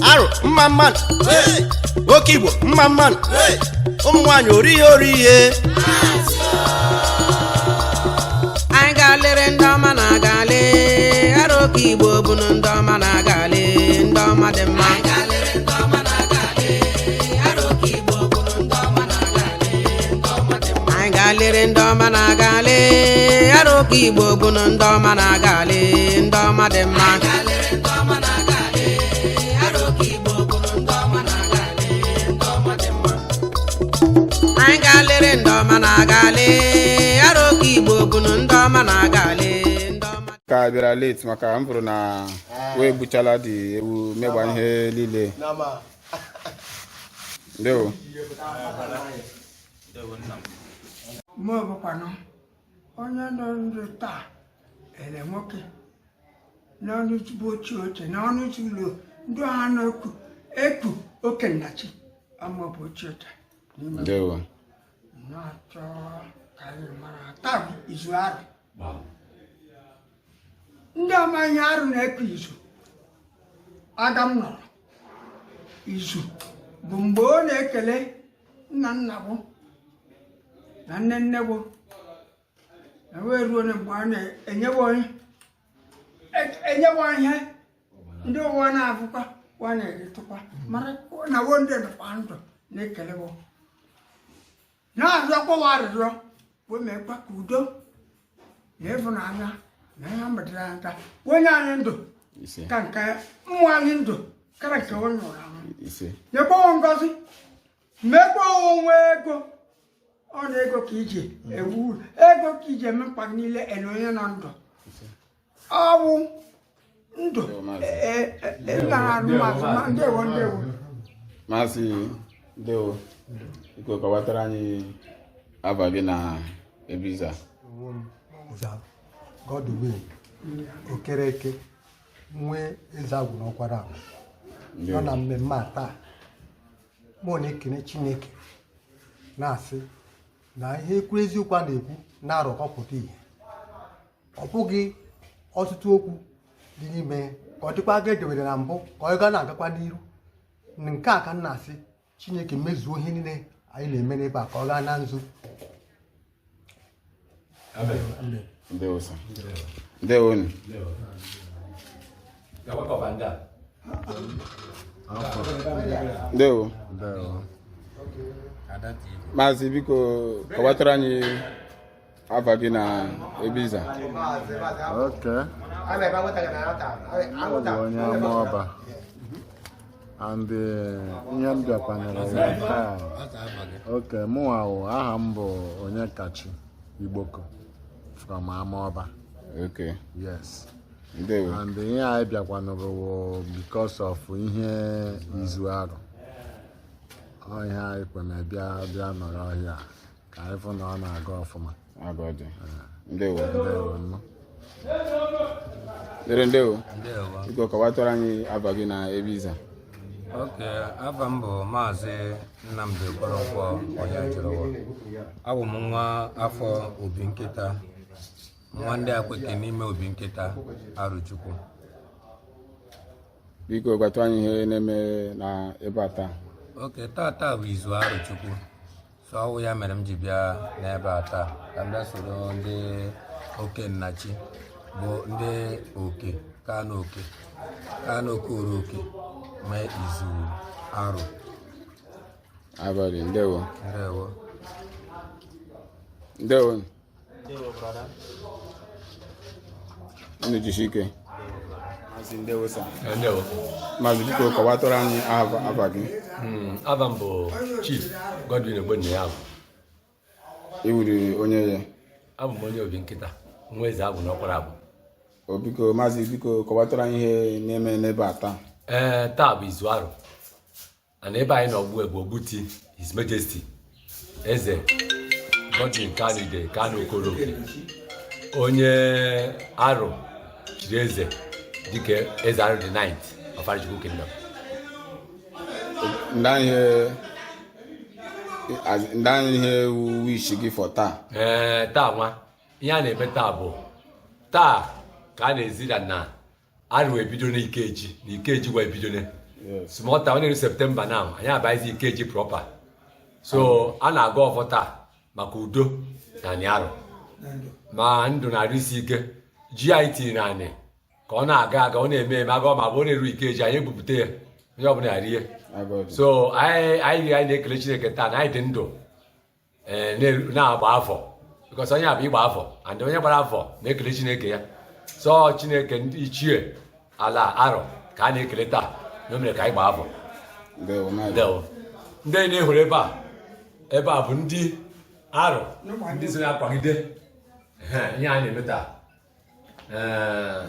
Arụ mma mmanụ, nwoke Igbo mma mmanụ, ụmụ nwaanyị ori ihe ori ihe. Anyị ga-alere ndị ọma na-aga-alị arụ oke Igbo bụnụ ndị ọma na-aga-alị ndị ọma dị mma. Anyị ga-alere ndị ọma na-aga-alị arụ oke Igbo bụnụ ndị ọma na-aga-alị ndị ọma dị mma. Anyị ga-alere ndị ọma na-aga-alị arụ oke Igbo bụnụ ndị ọma na-aga-alị ndị ọma. Ka bịara late maka m fụrụ na wee gbuchala dị ewu megba ihe niile. Ndewo. Mụ bụkwanụ onye nọ ndụ taa ele nwoke n'ọnụ bụ ochie oche n'ọnụ ụlọ ndị ha na-eku eku okennachi ama bụ ochie oche n'ime. Ndewo. Na-achọ ka anyị mara taa bụ izu arụ. Ndị ama ihe arụ na-eku izu aga m nọrọ izu bụ mgbe ọ na-ekele nna nna bụ na nne nne bụ na wee ruo na mgbe a na-enyewe onye enyewe ihe ndị ụwa na-abụkwa wa na-eritụkwa mara na wo ndị nọkwa ndụ na-ekelewo na-arịọkwa wa arịrịọ wee meekwa ka udo na ịfụnanya na ihe mmadụ aka onye anyị ndụ Ise. ka nke mmụọ anyị ndụ kara nke onye nwụrụ anwụ. Ise. Nyekwa ngọzi mekwa onwe ego ọ na ego ka iji ewu ego ka iji eme mkpa gị niile ele onye nọ ndụ ọwụ ndụ. Ndewo, maazị. Nna arụ maazị ndewo ndewo. Maazị, ndewo. Biko kọwatara anyị afa gị na ebe iza. Onwe m za Godwin Okereke, nwee eze agwụ n'ọkwara ahụ nọ na mmemme a taa. Mụ na-ekene Chineke na-asị na ihe ekwuru eziokwu a na-ekwu na-arọkọpụta ihe ọ bụghị ọtụtụ okwu dị n'ime ka ọ dịkwa aga edewere na mbụ ka ọ ga na-agakwa n'iru. Nke a ka m na-asị Chineke mezuo ihe niile anyị na-eme n'ebe a ka ọ gaa na nzu. Amen. Ndewo sir. Ndewo nu. Ndewo. Maazị, biko kọwatara anyị afa gị na ebe iza. Okay. Ọ bụ onye Amaọba and ihe m bịakwanyere ya taa. Okay, mụnwa wụ aha m bụ Onyekachi Igboko from Amaọba. Yes. Ndewo. And ihe anyị bịakwanụrụ wụ because of ihe izu arụ. Ọ ihe anyị kweme bịa bịa nọrọ ọhịa ka anyị fụ na ọ na-aga ọfụma. Agọ dị. Ndewo. Ndewo nnụ. Dere ndewo. Ndewo. Biko kọwatara anyị afa gị na ebe iza. Okay, afa m bụ Maazị Nnamdi Okoronkwo Onyejirowo. Abụ m nwa afọ Obi Nkịta, nwa ndị Akweke n'ime Obi Nkịta Arụchukwu. Biko gwatụ anyị ihe na-eme na ebe a taa. Okay, tata bụ izu Arụchukwu. So ọ wụ ya mere m ji bịa n'ebe a taa ka m bịa soro ndị oke nnachi bụ ndị oke Kanu oke Kanu oke oke mee izu arụ. Abalị ndewo. Ndewo. Ndewo. Unu jisi ike. Maazị, ndewo sir. Ndewo. Maazị, biko kọwatụrụ anyị afa gị. Afa m bụ Chief Godwin Ogbonna. Iwuri onye ya? Abụ m onye Obi Nkịta, nwa eze agwụ n'ọkwara abụ. O biko maazị, biko kọwatụrụ anyị ihe na-eme n'ebe a taa. Ee, taa bụ izu arụ na ebe anyị nọ ugbu a bụ Ogbuti His Majesty Eze Godwin Kanu Ide Kanu Okoroke, onye arụ chiri eze dịka eze arụ the ninth of Arochukwu Kingdom. Ndị anyị ihe wish gị for taa? Ee, taa nwa ihe a na-eme taa bụ taa ka a na-ezira na Arụ ebido n'Ikeji na Ikeji gwa ebidone. Small time, ọ na-eru September now, anyị abaghịzi Ikeji proper. So a na-agọ ọfọ taa maka udo na anị Arụ, ma ndụ na-arụ isi ike. Ji anyị tiri na anị ka ọ na-aga aga, ọ na-eme eme aga, ma bụ ọ na-eru Ikeji, anyị ebupụta ya, onye ọbụla rie. So anyị na-ekele Chineke taa na anyị dị ndụ, ee, na-agba afọ, because onye a bụ ịgba afọ, and onye gbara afọ na-ekele Chineke ya. So Chineke, ndị ichie ala Arọ ka a na-ekele taa na o mere ka anyị gbaa afọ. Ndewo, maazị. Ndewo. Ndị niile hụrụ ebe a bụ ndị Arọ, ndị so na-akwagide ihe a na-eme taa. Ee,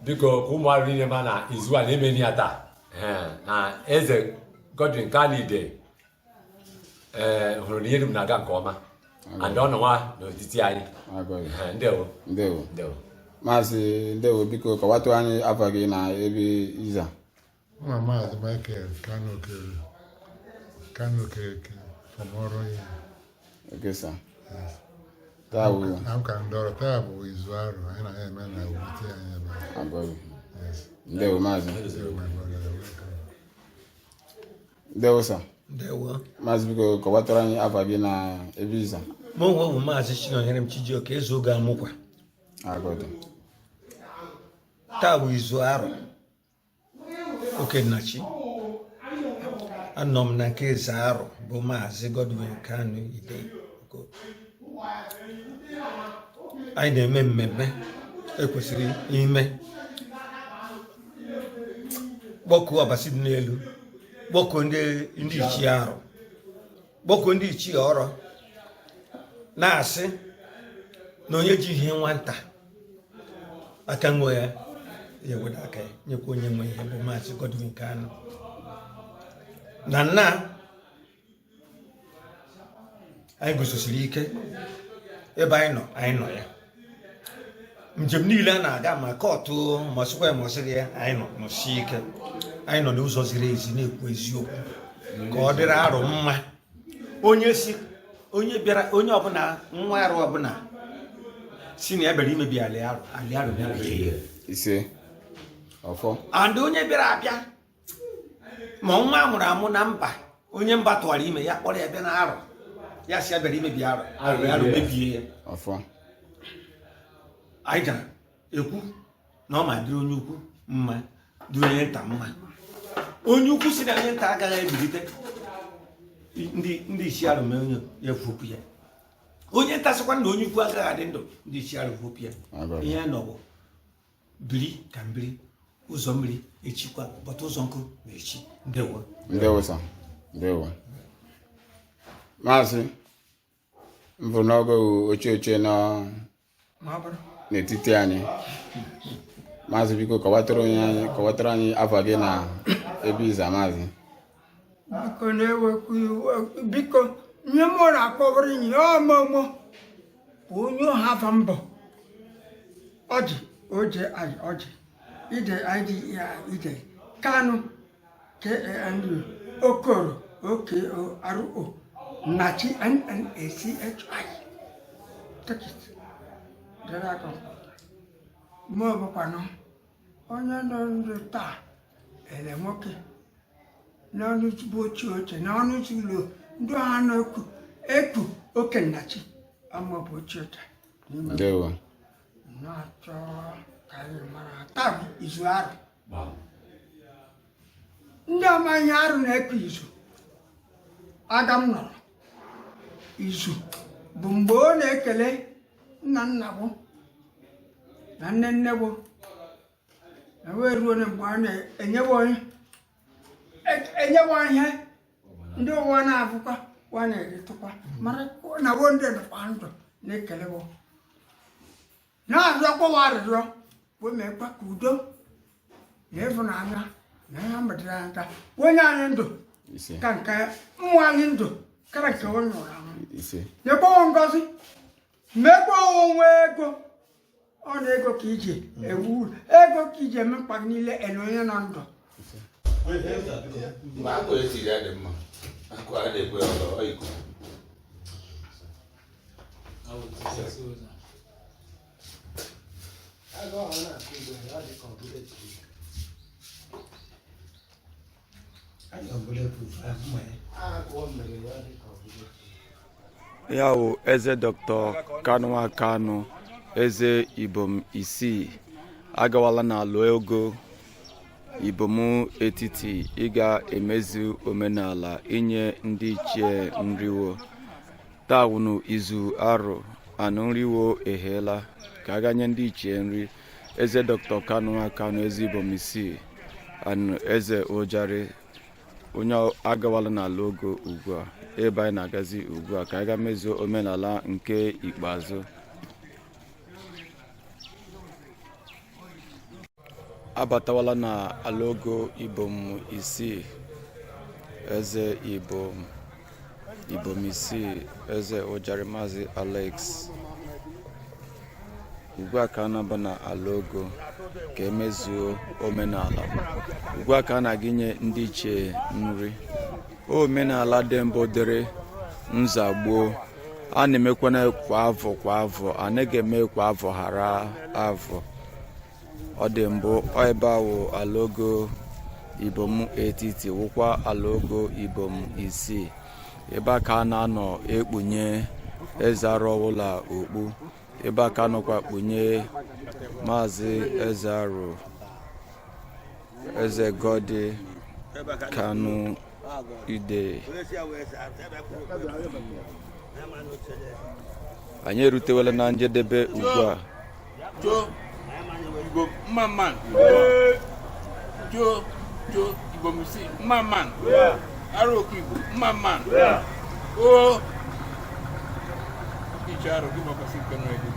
biko, ka ụmụ Arụ niile ma na izu a na-eme ya taa. Na Eze Godwin Kanu-Ideh, ee, hụrụ na ihe dum na-aga nke ọma, and ọ nọ nwa n'etiti anyị. Agọghị. Ndewo. Ndewo. Ndewo. Maazị, ndewo. Biko, kọwatụ anyị afa gị na ebe iza. Nwa Maazị Michael Kanu Okere, Kanu Okereke from Ọrọnyi. Okay, sir. Taa bụ Na ka ndọrọ taa bụ izu Arụ anyị na-eme na Ogbute anyị ebe a. Agọghị. Yes. Ndewo, maazị. Ndewo, my brother. You're welcome. Ndewo, sir. Ndewo. Maazị, biko, kọwatụrụ anyị afa gị na ebe iza. Mụ onwe bụ Maazị Chinonyere m Chijioke Eze Oge Amụkwa. Agọdị. Taa bụ izu Arụ Okennachi. Anọ m na nke Eze Arụ bụ Maazị Godwin Kanu Ide. Anyị na-eme mmemme ekwesịrị ime, kpọkuo Ọbasi dị n'elu, kpọkuo ndị ichie Arụ, kpọkuo ndị ichie ọrọ, na-asị na onye ji ihe nwata aka nwe ya, ya eweda aka ya nyekwa onye nwe ihe, bụ Maazị Godwin Kanu. Na nna anyị guzosiri ike ebe anyị nọ, anyị nọ ya. Njem niile a na-aga, ma kọtụ, ma ọsịkwa ya ma ọsịghị ya, anyị nọ nọsie ike. Anyị nọ n'ụzọ ziri ezi, na-ekwu eziokwu ka ọ dịrị Arụ mma. Onye si, onye bịara, onye ọbụla, nwa Arụ ọbụla si na ya bịara imebi ali Arụ, ali Arụ mebie ya. Ise, ọfọ. And onye bịara abịa, ma nwa a mụrụ amụ na mba, onye mba tụwara ime ya, kpọrọ ya bịa na Arụ, ya si ya bịara imebi Arụ, Arụ, Arụ mebie ya. Ọfọ. Anyị gara ekwu na ọ ma dịrị onye ukwu mma, dịrị onye nta mma. Onye ukwu si na onye nta agaghị ebilite, ndị isi Arụ mee onye ya fopụ ya. Onye nta sịkwa na onye ukwu agaghị adị ndụ, ndị isi Arụ fopụ ya. Ihe nọ bụ biri ka mbiri ụzọ mmiri echikwa bọta ụzọ nkụ na echi. Ndewo. Ndewo, sir. Ndewo, maazị. Mbụ n'oge ochie ochie nọ Ma ọ bụrụ n'etiti anyị. Maazị, biko, kọwatara onye anyị, kọwatara anyị afa gị na ebe iza, maazị. Biko, na-ewekwu iwe, biko. Ihe mụ na-akọwara enyi ya ọmụmụ bụ onye ọha afa mbọ ọjị oje anyị ọjị ide ide ide Kanu, Kanu Okoro, Okoro, Nnachi, Nnachi. Take it. Dere aka. Mụ bụkwanụ onye nọ ndụ taa, ele nwoke n'ọnụ bụ ochie oche n'ọnụ ụlọ ndị ọha na-eku eku Okennachi ama bụ ochie oche n'ime. Ndewo. Na-achọ ka anyị mara taa bụ izu Arụ. Ndị amaghị arụ na-eku izu aga m nọrọ. Izu bụ mgbe ọ na-ekele nna nna bụ na nne nne bụ na wee ruo na mgbe a na-enyewe onye enyewe ihe ndị ụwa na-abụkwa wa na-eritụkwa mara na wo ndị nọkwa ndụ na-ekelewo, na-arịọkwa wa arịrịọ wee meekwa ka udo na ịfụnanya na ihe mmadụ aka onye anyị ndụ Ise. ka nke mmụọ anyị ndụ kara nke onye nwụrụ anwụ. Ise. Nyekwa ngọzi, mekwa onwe ego ọ na ego ka iji ewu uru, ego ka iji eme mkpa gị niile ele onye nọ ndụ. Mgbe akwa esiri ya dị mma, akwa a na-ekwe ọzọ ọ ikuku. Ya wụ eze Dr. Kanu Kanu, eze Ibom isii, agawala n'ala ogo Ibom etiti ịga emezu omenala inye ndị ichie nriwo. Taa wụnụ izu arụ anụ nriwo eghela ka a ga nye ndị ichie nri. Eze Dr. Kanu Kanu, eze Ibom isii, anụ eze Ụjarị, onye agawala n'ala ogo ugbu a. Ebe anyị na-agazi ugbu a ka anyị ga mezuo omenala nke ikpeazụ. Abatawala na ala ogo Ibom isii, eze Ibom isii, eze Ụjarị Maazị Alex. Ugbu a ka a na-aba na ala ogo ka emezuo omenala. Ugbu a ka a na-aga inye ndị ichie nri. Omenala dị mbụ dịrị nzagbuo a na-emekwana kwa afọ kwa afọ, anaghị eme kwa afọ ghara afọ. Ọ dị mbụ ebe a wụ ala ogo Ibom etiti, wụkwa ala ogo Ibom isii. Ebe a ka a na-anọ ekpunye eze arụ ọbụla okpu. Ebe a ka nọkwa kpunye Maazị Eze Arụ, Eze Godi Kanu Ide. Anyị erutewela na njedebe ugbu a. Igbo mma mma jo jo Igbo msi mma mma arụ oke Igbo mma mma o iche arụ gị gbakwasị nke nọ ego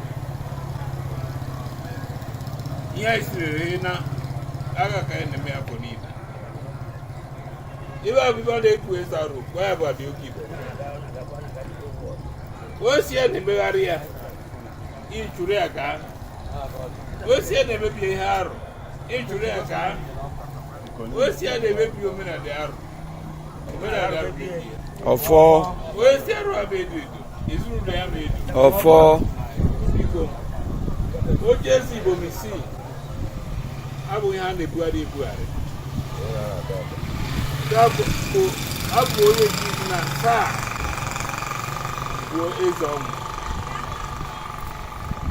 ihe anyị sirere na agha ka anyị na-eme afọ niile. Ibe abụ ibe ọ na-ekwu eze arụ gwa ya bụ adị oke Igbo o si ya na-emegharị ya ịchụrụ ya gaa, o si ya na-emebi ihe arụ ịchụrụ ya gaa, o si ya na-emebi omenala arụ omenala arụ ga-ebi ya. Ọfọ. Onye si arụ ama edo edo, ezinụlọ ya ma edo. Ọfọ. Biko, oche eze Ibom isii abụghị ha na-ebugharị ebugharị. Abụ onye nke iri na asaa bụ eze ọnwụ.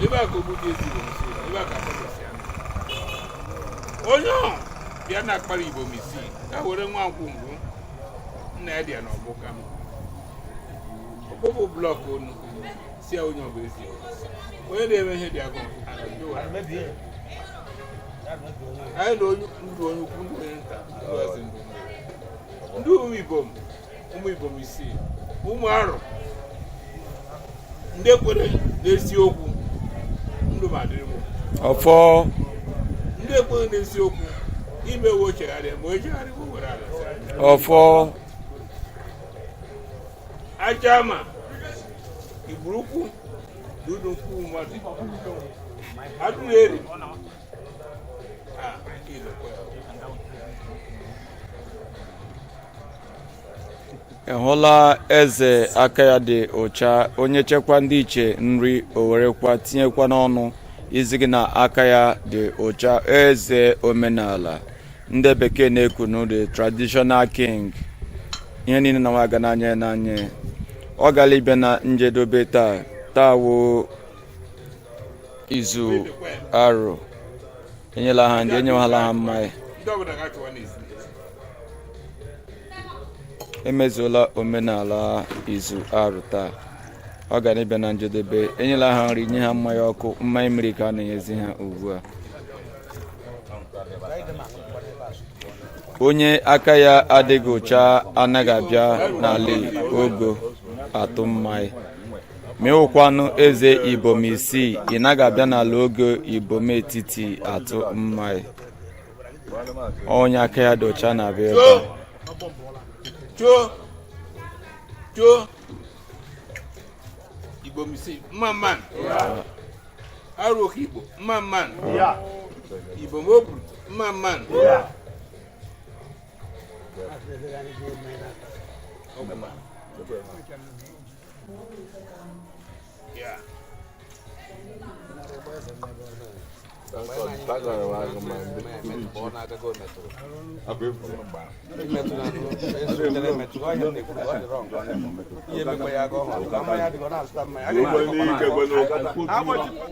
Ebe a ka ogbu dị eze Ibom isii, ebe a ka asatọ si anọ. Onye ọ bịa na akpara Ibom isii ka were nwa nkwụ ngwụ nna ya dị ya n'ọgbụ ka m ọkpụkpụ blọkụ onu si ya onye ọ bụ ezi onye na-eme ihe dị agụ anyị na onye ndụ onye ukwu ndụ onye nta ndụ eze ndụ ndụ ụmụ Ibom ụmụ Ibom isii ụmụ arụ ndị kwere n'eziokwu ndụ ma dịrị m. Ọfọ. Ndị ekwere n'eziokwu imewo chegharịa ma echegharịwo were ala sị anya. Ọfọ. Aja ama igburukwu dudu nkwu mmadụ adụrụ eri a ilekwa ya. Ị hụla eze aka ya dị ụcha, onye chekwa ndị iche nri o werekwa tinyekwa n'ọnụ izi gị na aka ya dị ụcha. Eze omenala ndị bekee na-ekwu the traditional king, ihe niile na nwa aga n'anya n'anya. Ọ gara ịbịa na njedebe taa. Taa wụ izu arụ, enyela ha ndị enyewala ha mmanya. Ndị ọbụla ga-achụwa n'ezi. Emezuola omenala izu arụ taa. Ọ gara ịbịa na njedebe. Enyela ha nri, nye ha mmanya ọkụ, mmanya mmiri ka a na-enyezi ha ugbu a. Onye aka ya adịghị ụcha anaghị abịa n'ala ogo atụ mmanya. Ma ịwụkwanụ eze Ibom isii, ị naghị abịa n'ala ogo Ibom etiti atụ mmanya. Onye aka ya dị ụcha na-abịa ebe a. Cho cho Igbo misi mma mma arụ oke Igbo mma mma Igbo moburu mma mma. Yeah.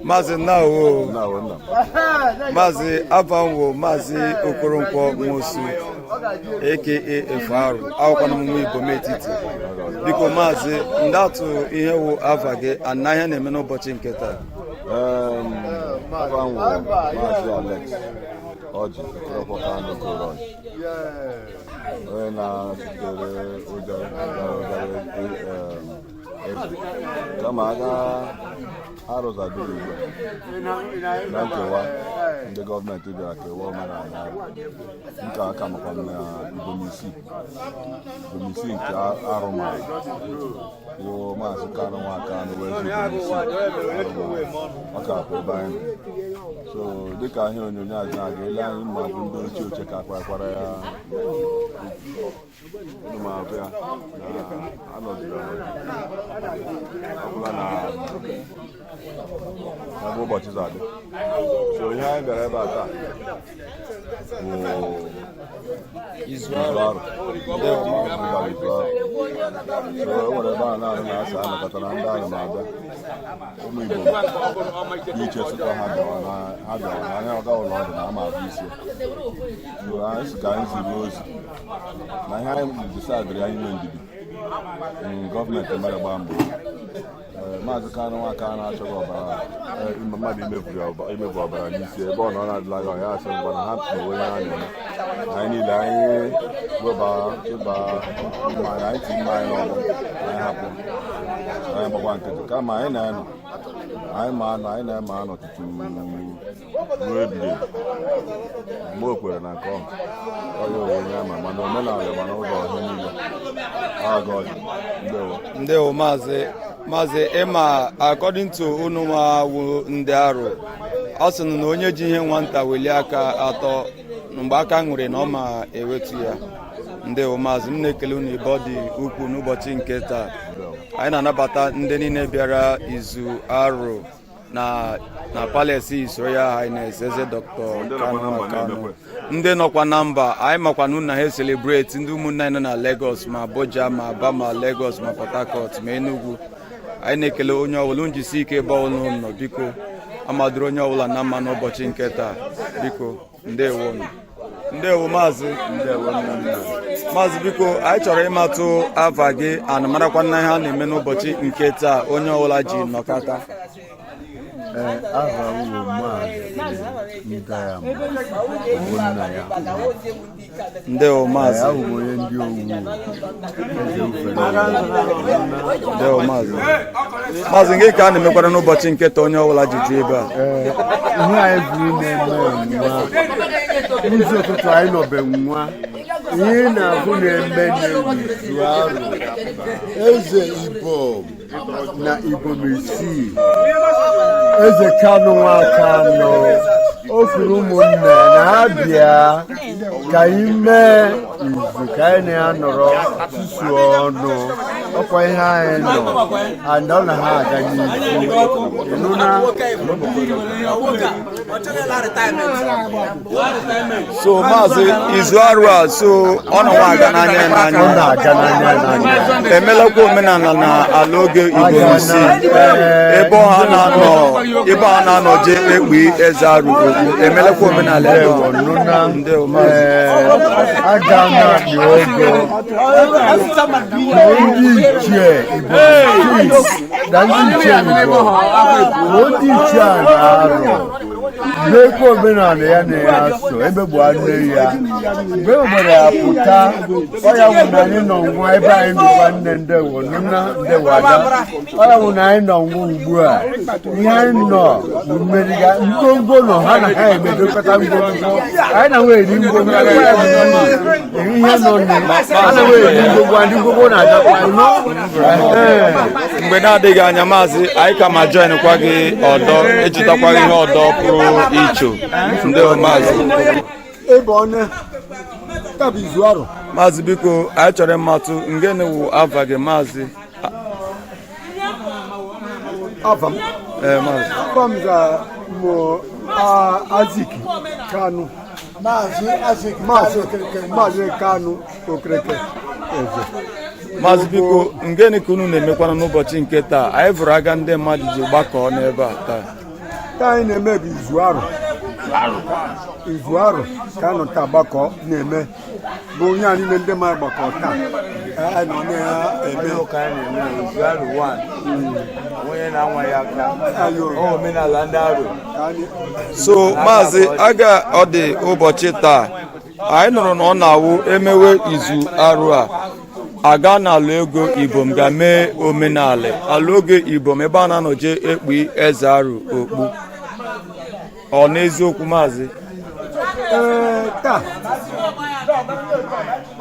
Maazị Nnawo, Maazị Avanwo, Maazị Okoronkwo Nwosu, aka Efu Arụ, awụkwana m nwa Ibom Etiti. Biko Maazị, ndatụ ihe wụ afa gị ana ihe na-eme n'ụbọchị nke taa? Afa m wụ Maazị Alex Ọjị Okoronkwo Kanu Okoroji, onye na-achịtere ụjọ ụjara eze kama aga arụzadoro ugbu a na nkewa ndị gọọmenti bịara kewa omenala ahụ. Nke aka makwa na Ibom Isii, Ibom Isii nke arụmara wụ Maazị Kanụ nwa Kanụ wee eze Ibom Isii arụmara. Ọ ka bụ ebe anyị nọ. So dịka ihe onyonyo a na-aga ele anyị ma bụ ndị ochie oche ka akwakwara ya unu ma abụ ya na anọdụrụ ọnọdụ ọbụla na ebe ụbọchị zadị. So ihe anyị bịara ebe a taa bụ Izu izu arụ. Arụ gara izu arụ. So e nwere ebe a na-anụ na-asa anakọtara ndị ahụ na-abịa ụmụ Igbo dị iche sịkwa ha bịawa na ha bịawa na anya ọga ụlọ ọdụ na ama abụ isi. So anyị sị ka anyị ziri ozi na ihe anyị decidịrị anyị nwee ndidi. Gọọmenti mere gbaa mbọ. Maazị Kanụ nwa Kanụ achọghị ọbara, mmadụ imefu ọbara n'isi ebe ọ nọ na-adịla ya ya asị ngwa na ha mewe ihe ha na-eme. Anyị niile anyị weba chịba mmanya anyị ti mmanya n'ọgbọ, anyị hapụ anyị gbakwa nkịtị kama anyị na-anọ anyị ma anọ anyị na-eme anọ tutu ruo ebighị ebi mgbe o kwere na nke ọhụ ọ ya onwe onye ama mana omenala mana ụzọ ọhịa niile aga ọdị. Ndewo. Ndewo maazị. Maazị, ịma according to unu nwa wụ ndị arụ, ọ sị na onye ji ihe nwata welie aka atọ mgbe aka ṅụrị na ọ ma ewetu ya. Ndewo maazị, m na-ekele unu ebe ọ dị ukwuu n'ụbọchị nke taa. Anyị na-anabata ndị niile bịara izu arụ na palace His Royal Highness Eze Dr. Ndị nọkwa na Kanu mba Kanu. na-emekwe. Ndị nọkwa na mba, anyị makwa na unu na ha celebrate. Ndị ụmụnne anyị nọ na Lagos, ma Abuja, ma Aba, ma Lagos, ma Port Harcourt, ma Enugu, anyị na-ekele onye ọbụla. Unu jisi ike ebe ọbụla unu nọ. Biko, amadoro onye ọbụla na mma n'ụbọchị nke taa. Biko, ndewo unu. Ndewo maazị. Ndewo nna m. Maazị, biko, anyị chọrọ ịmatụ afa gị ana marakwa na ihe a na-eme n'ụbọchị nke taa onye ọbụla ji nọkọta. Ee, aha m bụ Maazị Ndayam Ogbonnaya. Ndewo Ee, maazị. abụ m onye ndị owu eze ufere. Ndewo maazị. Maazị, gị ka a na-emekwara n'ụbọchị nke taa onye ọbụla ji ju ebe a? Ee, ihe anyị buru na-eme nwa n'izu ụtụtụ anyị nọbe nwa ihe na-abụ na-eme n'izu arụ eze Ibom na Ibom Isii, Eze Kanụ nwa Kanụ o kwuru ụmụnne na ha bịa ka anyị mee izu ka anyị na ya nọrọ susuo ọnụ ọkwa ihe anyị nọ and ọ na ha aga n'ihu ịnụna. So maazị, izu arụ a, so ọ nọ nwa aga n'anya ya Ọ n'anya na-aga n'anya n'anya. Emelakwa omenala na ala oge Igbo isii ebe ọha na-anọ, ebe ọha na-anọ jee ekpi eze arụ okwu. Emelakwa omenala ebe Ndewo ọ. Nụna. Ndewo maazị. Ee, aga na-akpị ogo ndị ichie Igbo isii na ndị ichie Igbo na ndị ichie a na-arụ mekwa omenala ya na ya so emegbu nne ya mgbe e nwere ya pụta ọ ya nwụ na anyị nọ nwa ebe anyị nụkwa nne. Ndewo nụna, ndewo ada. Ọ ya nwụ na anyị nọ nwa ugbu a ihe anyị nọ bụ mmeriga ngwongwo nọ ha na ha emedokọta ngwongwo anyị na nwa eri ngwongwo ihe nọ nne ha na nwa eri ngwongwo ndị ngwongwo na-adakwa nọ. Mgbe na-adịghị anya maazị, anyị ka ma join kwa gị ọdọ ejitakwa gị ihe ọdọ pụrụ iche. Ndewo maazị. Ebe onye tabụ izu arụ. Maazị, biko, anyị chọrọ ịmatụ ngene wụ afa gị, maazị. Afa m? Ee maazị. Afa m za m Azik Kanu. Maazị Azik Maazị Kanu Okereke Eze. Maazị, biko, ngịnị ka unu na-emekwana n'ụbọchị nke taa? Anyị vụrụ aga ndị mmadụ ji gbakọọ n'ebe a taa. Taa anyị na-eme bụ izu arụ, izu arụ ka a nọ taa gbakọ na-eme, bụ onye a niile ndị mmadụ gbakọ taa anyị nọ na-eme. Ụka anyị na-eme izu arụ 1, onye na-anwa ya aka ọ omenala ndị arụ. So maazị, aga ọ dị ụbọchị taa, anyị nụrụ na ọ na-awụ emewe izu arụ a, aga n'ala ego Ibom ga mee omenala ala oge Ibom ebe a na-anọje ekpu eze arụ okpu. Ọ n'eziokwu, maazị? Ee, taa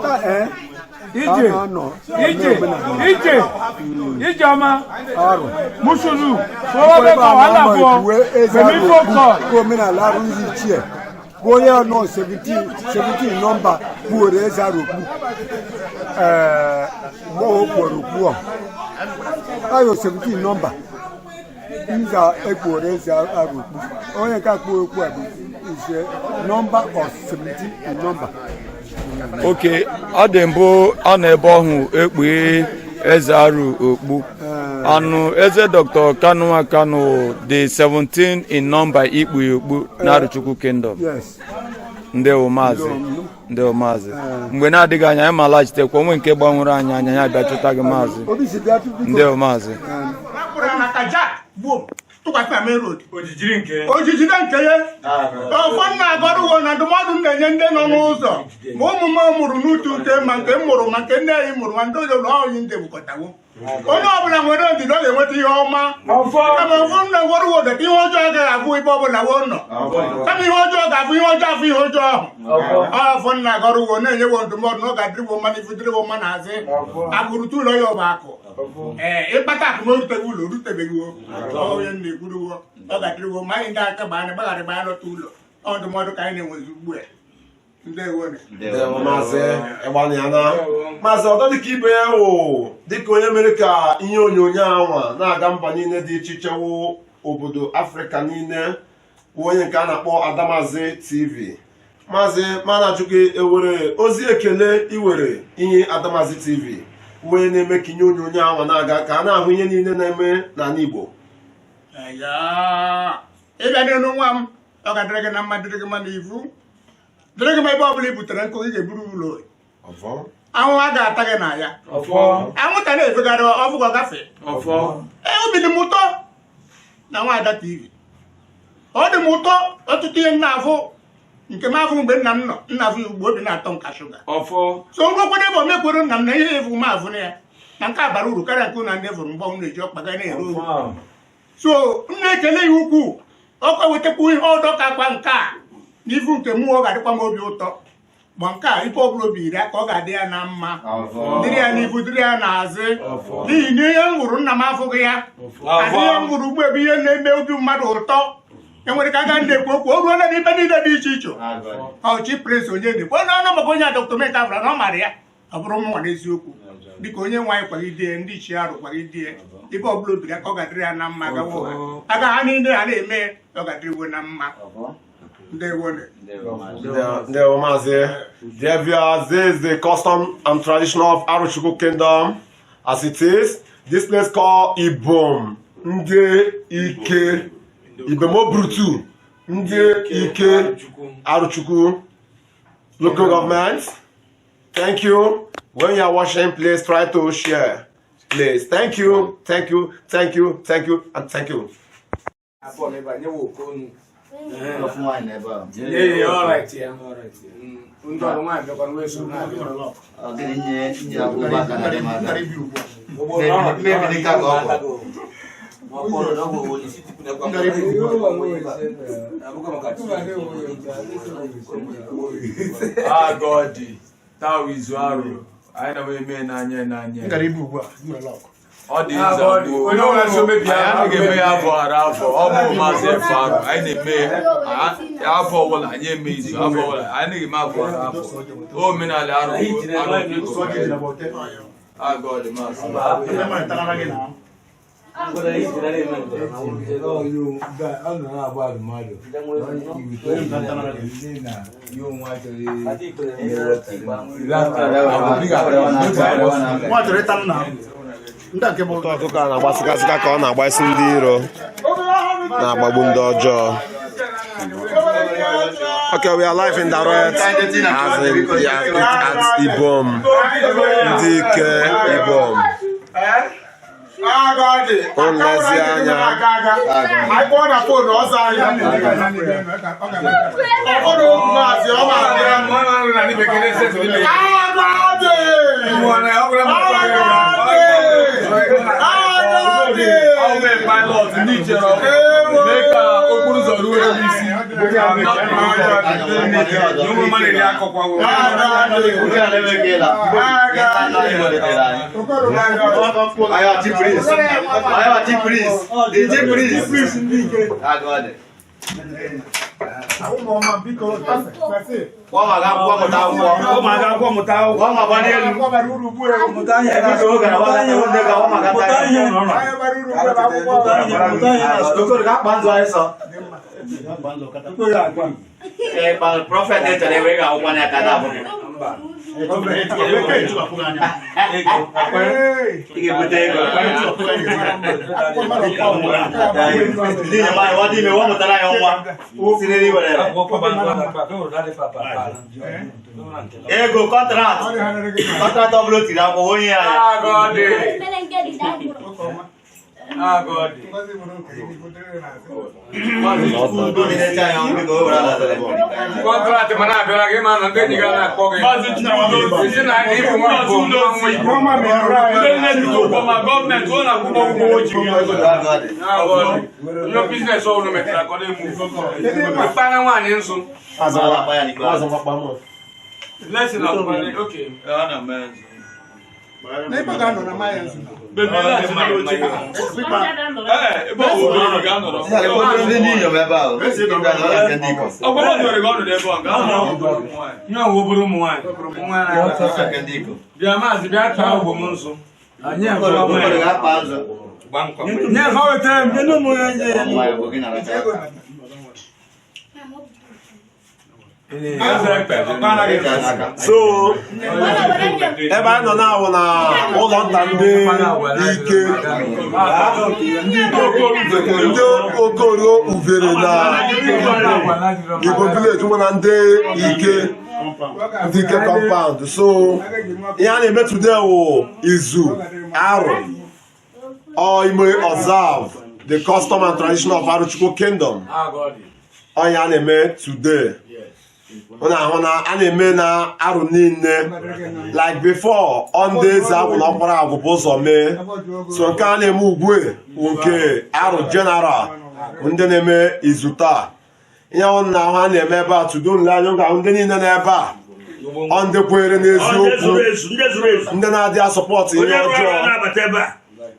taa ee. Ije, ije, ije, ije ọma. Arụ. Musulu, fọwọ́ bẹ kọ wàhálà fún ọ, pèmí fọkọ. Omenala arụ ndị ichie bụ onye nọ 17 17 number kpuoro eze arụ okpu. Ee, mgbe o kpuoro okpu a ayo 17 number nza ekpuoro eze arụ okpu, onye nke akpuo okpu a bụ is a number of 17 in number. Oke ọ dị mbụ a na ebe ọhụ ekpu eze arụ okpu anụ eze Dr. Kanu Kanu dị 17 in number ikpu okpu na Arụchukwu Kingdom. Yes. Ndewo maazị, ndewo maazị. Mgbe na-adịghị anya anyị ma laghachitekwa onwe nke gbanwere anyị anya ya bịa chụta gị, maazị. Obi si bịa biko. Ndewo maazị. Maka Jack gbuo tụkwasị na main road ojijide nke ya. Ọfọ nna agọrụwo na ndụmọdụ m na-enye ndị nọ n'ụzọ, ma ụmụ m mụrụ n'utu ute, ma nke m mụrụ, ma nke nne anyị mụrụ, ma ndị ọzọ na onye ndị bukọtawo, onye ọbụla nwere ndidi, ọ ga-enweta ihe ọma. Kama ọfọ nna agọrụwo deta ihe ọjọọ agaghị abụ ebe ọbụla wo nọ, kama ihe ọjọọ ga-abụ ihe ọjọọ, afụ ihe ọjọọ ahụ. Ọfọ nna agọrụwo na-enyewo ndụmọdụ na ọ ga-adịrịwo mma n'ifu, dịrịwo mma n'azị. Akụrụta ụlọ ya ọ bụ akụ. Ee, ịkpata akụ na oruteghị ụlọ, orutebeghị o. Onye na-ekwuruwo ọ ga-adịrịwo ma anyị ndị aka gbaa gbagharị gbaa lọta ụlọ. Ọ ndụmọdụ ka anyị na-enwezi ugbu a. Ndewo. Ndewo maazị, ịgbanịana maazị. Ọdọ dịka ibe ya wụ dịka onye mere ka ihe onyonyo anwa na-aga mba niile dị iche iche, wụ obodo Afrịka niile, wụ onye nke a na-akpọ Adamazi TV. Maazị, mana ajụ gị, ewere ozi ekele iwere ihe Adamazi TV wee na-eme ka ihe onyonyo anwa na-aga, ka a na-ahụ ihe niile na-eme n'ala Igbo? Ya ịbịa n'elu nwa m, ọ ga-adịrị gị na mma, dịrị gị mma n'ivu, dịrị gị mma. Ebe ọ bụla i butere nkụ, ị ga-eburu ụlọ. Anwụ a ga-ata gị na ya, anwụnta na-efegharị ọfụgọ gafee. Ee, obi dị m ụtọ na Nwaada TV. Ọ dị m ụtọ ọtụtụ ihe m na-afụ nke m afụ mgbe nna m nọ nna afụ ya ugbo, obi na-atọ m ka shuga. So ngwakwado ebe omekwere nna m na ihe efu m afụ na ya na nke a bara uru karịa nke na ndị fụrụ mgbe m na-eji ọkpa ga na-ere uru. So m na-ekele ya ukwuu. Ọkwa wetakwa ihe ọdọ ka akwa nke a n'ifu nke mụ, ọ ga-adịkwa m obi ụtọ. Ma nke a, ife ọbụla obi iri aka, ọ ga-adị ya na mma, dịrị ya n'ifu, dịrị ya n'azụ, n'ihi na ihe m hụrụ nna m afụghị ya adị. Ihe m hụrụ ugbu ebe ihe na-eme obi mmadụ ụtọ enwere ka aga na-ekwu okwu o ruola n'ibe niile dị iche iche. Ọchị prince onye na-ekwu onye ọnụ maka onye a Dr. Meka bụra na ọ mara ya, ọ bụrụ mụnwa n'eziokwu. Dịka onye nwe anyị kwagide, ndị ichie arụ kwagide, ebe ọbụla obiri aka, ọ ga-adịrị ya na mma. Agawa ụha aga ha niile ha na-eme, ọ ga-adịrịwo na mma. Ndewo. Ndewo maazị. Dear viewers, this is the custom and tradition of Arochukwu Kingdom. As it is, this place called Ibom Ndị Ike, Ibom Obrutu, Ndị Ike, Arochukwu local government. Thank you. When you are watching, please try to share. Please. Thank you, thank you, thank you, thank you, and thank you. Yeah, all right, yeah. All right, yeah. Ndị ọrụ nwaanyị bịakwara wee so na-abịa. Ọ gịnị nye nye akwụkwọ aka na dị maka mmebiri ka ọ bụ. Agọdị taa wụ izu arụ anyị na eme n'anya n'anya. Ọ dị nza gboo. Onye ọbụla so mebie. Anyị anaghị eme ya afọ ghara afọ. Ọ bụ maazị efe arụ anyị na-eme ya afọ ọbụla. Anyị eme izu afọ ọbụla, anyị anaghị eme afọ ghara afọ. Omenala arụ arụ. Agọdị maazị. Ụtọ ọkụkọ a na-agbasịkasịka ka ọ na-agbasi ndị iro na-agbagbu ndị ọjọọ. Okay, we are live in direct as in yeah, at Ibom. Ndị ike Ibom. Nlezi anya. Anyị kpọọ na phone ọzọ anyị. Ọ bụrụ okwu maazị ọ ma-abịa. Agadi! Agadi! Pilot ndị chere mee ka okporo ụzọ ruo eru isi. N'ụmụ mmadụ iri akọkwa. Ayo, Chief Priest. Ayo, Chief Priest. The Chief Priest. Agadi. Wọ́n máa ká mụta akwụkwọ. Wọ́n máa ká akwụkwọ mụta akwụkwọ. Wọ́n máa gbani elu. Ebe oge na wọ́n gata ndị ga wọ́n máa gata ihe. Okoro ga-akpa nzụ anyị sọ. Ee, prọfet echere ebe ị ga-akwụkwọ n'aka na abụghị. Ị ga-ebute ego. Ndị nyama anyị, wọ́n dị ime, wọ́n mụtara anyị nwa. Si n'elu were. Ego contract. Contract ọ bụla o tiri akwụkwọ onye ya. Agadi. Agadi. Contract mana abịara gị ma na ndị enyi gị a na-akpọ gị. Isi na ịbụ nwa Igbo, nwa nwa Igbo. Ndị nne dị ụgwọ ma gọọmenti ọ na-akwụ ụgwọ oji. Agadi. Onye business ọbụla metara ka ọ na-emu. Ịkpara nwaanyị nsụ. Lesson of money, okay. N'ebe ga-anọ na maya nzu. Baby, lesson na oche. Ee, ebe ọ bụ obere ga-anọrọ. Ndị inyom ebe ahụ. Ndị ikom. Ọgwa mmadụ nwere ga-ọnọdụ ebe ọ ga-anọrọ. Nye ọwụ obere ụmụ nwaanyị. Bịa maazị bịa taa ugbo m nsụ. Okoro ga-akpa nzụ. Nye fa wetara m. So ebe anyị nọ na-awụ na ụlọ nta ndị ike ndị Okorio Uvere na Igbo village nwe na ndị ike ndị ike compound. So ihe a na-eme today wụ izu arụ ọ ime observe the custom and tradition of Arochukwu Kingdom. Onye a na-eme today ọ na-ahụ na a na-eme na arụ niile like before ọ ndị eze agwụ na ọkpara agwụ bụ ụzọ mee. So nke a na-eme ugbu a nke arụ general bụ ndị na-eme izu taa. Ihe ọ na ahụ a na-eme ebe a tudo nle anya ga-ahụ ndị niile n'ebe a ọ ndị kwenyere n'eziokwu, ndị na-adị asọpọtụ ihe ọjọọ,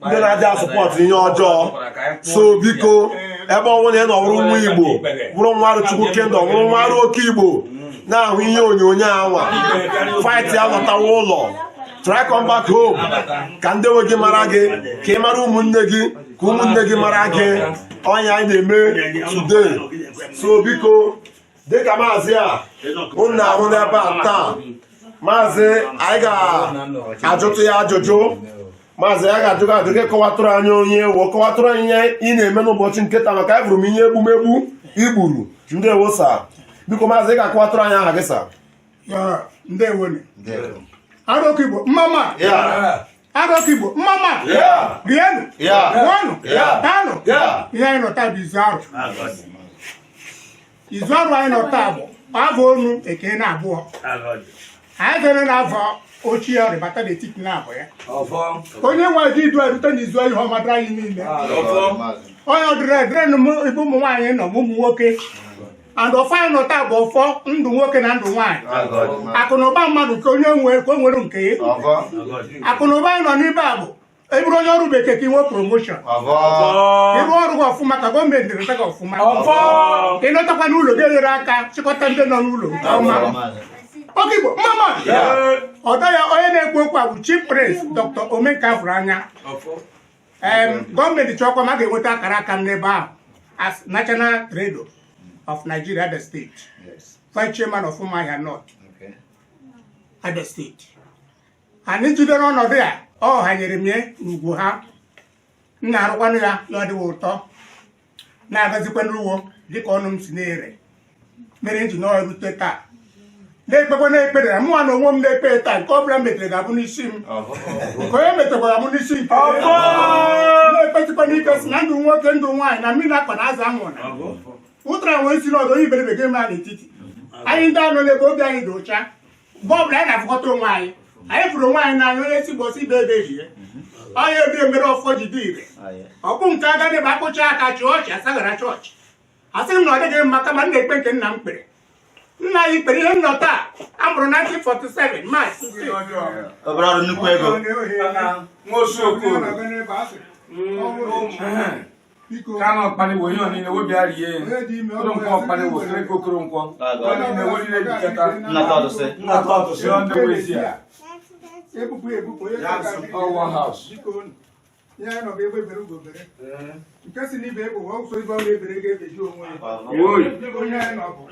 ndị na-adị asọpọtụ ihe ọjọọ. So biko ebe ọ bụla ị nọ wụrụ nwa Igbo, wụrụ nwa Arochukwu Kingdom, wụrụ nwa arụ oke Igbo na-ahụ ihe onyonyo anwa, fight ya lọtawa ụlọ, try come back home ka ndị nwe gị mara gị, ka ị mara ụmụnne gị, ka ụmụnne gị mara gị. Ọnya anyị na-eme today. So biko dịka maazị a unu na-ahụ n'ebe a taa, maazị anyị ga-ajụtụ ya ajụjụ. Maazị ya ga-ajụ gị ajụ gị kọwatụrụ anyị onye ewu, kọwatụrụ anyị ihe ị na-eme n'ụbọchị nke taa, maka anyị m ihe egbumegbu igburu. Ndewo sa. Biko maazị ị ga-akọwatụrụ anyị aha gị sa. Ndewonu. Arọkụ Igbo mma. Arọkụ Igbo mma. Rienụ. Ṅụọnụ. Taanụ. Ihe anyị nọ taa bụ izu arụ. Izu arụ anyị nọ taa bụ avọ onu eke na abụọ. Anyị dere n'afọ ochie ọrịbata n'etiti na-abụ ya. Onye nwe ji idu erute n'izu ihe ọma dịrị anyị niile. Onye ọdịrị edịrị ebe ụmụ nwaanyị nọ ma ụmụ nwoke. And ọfọ anyị nọ taa bụ ọfọ ndụ nwoke na ndụ nwaanyị. Akụ na ụba mmadụ ka onye nwere ka o nwere nke ya. Akụ na ụba anyị nọ n'ibe a bụ eburu onye ọrụ bekee ka ị nwee promotion. Ịrụ ọrụ gị ọfụma ka gọọmenti reta gị ọfụma. Ịnọtakwa n'ụlọ gị enyere aka chịkọta ndị nọ n'ụlọ nke ọma. Oke Igbo mama. Ọdọ ya onye na-ekwu okwu a bụ Chief Prince Dr. Omenka fụrụ anya. Gọọmenti chọkwa ma ga-enweta akara aka m n'ebe ahụ as National Trader of Nigeria, Abia State, Vice Chairman of Umuahia North, Abia State. Anyị jidere ọnọdụ ya, ọ hanyere m ya n'ugwu ha. M na-arụkwanụ ya, ya ọ dịghị ụtọ, na-agazikwa n'ugbo dịka ọnụ m si na-ere mere m ji nọọ rute taa, na-ekpekwa na-ekpere na mụnwa na onwe m na-ekpe taa. Nke ọ bụla m metere ga-abụ n'isi m, nke onye metekwara abụ n'isi nke na-ekpetikwa n'ike si na ndụ nwoke, ndụ nwaanyị, na mmiri akpa na azụ anwụrụ na ụtara nwere isi n'ọdụ onye iberibe gị mma n'etiti anyị. Ndị anọ n'ebe obi anyị dị ụcha, mgbe ọbụla anyị na-afụkọta onwe anyị, anyị fụrụ onwe anyị n'anya. Onye si gbọsị ibe ebe ejie onye ebe emere ọfọ ji dị ire. Ọ bụ nke agadi bụ akpụcha aka chịa ọchị asaghara chọọchị. Asịghị m na ọ dịghị mma, kama m na-ekpe nke nna m kpere, nna anyị kpere ihe nnọ taa. A mụrụ 1947 March. Obere ọrụ, nnukwu ego. Nwosu Okoro Kanu ọkpali wo ihe niile wo bịa rie Okoronkwo ọkpali wo kere Okoronkwo niile wo niile jikọta. Nnata ọdụsị. Nnata ọdụsị ndị wo ezi a. Ebupụ ebupụ onye All one house. Biko unu, ihe anyị nọ bụ egbe bere ugo bere, nke si n'ibe egbe ọsọ ibe ọ na-ebere ga-ebeji onwe ya. Oyi. Onye anyị nọ bụ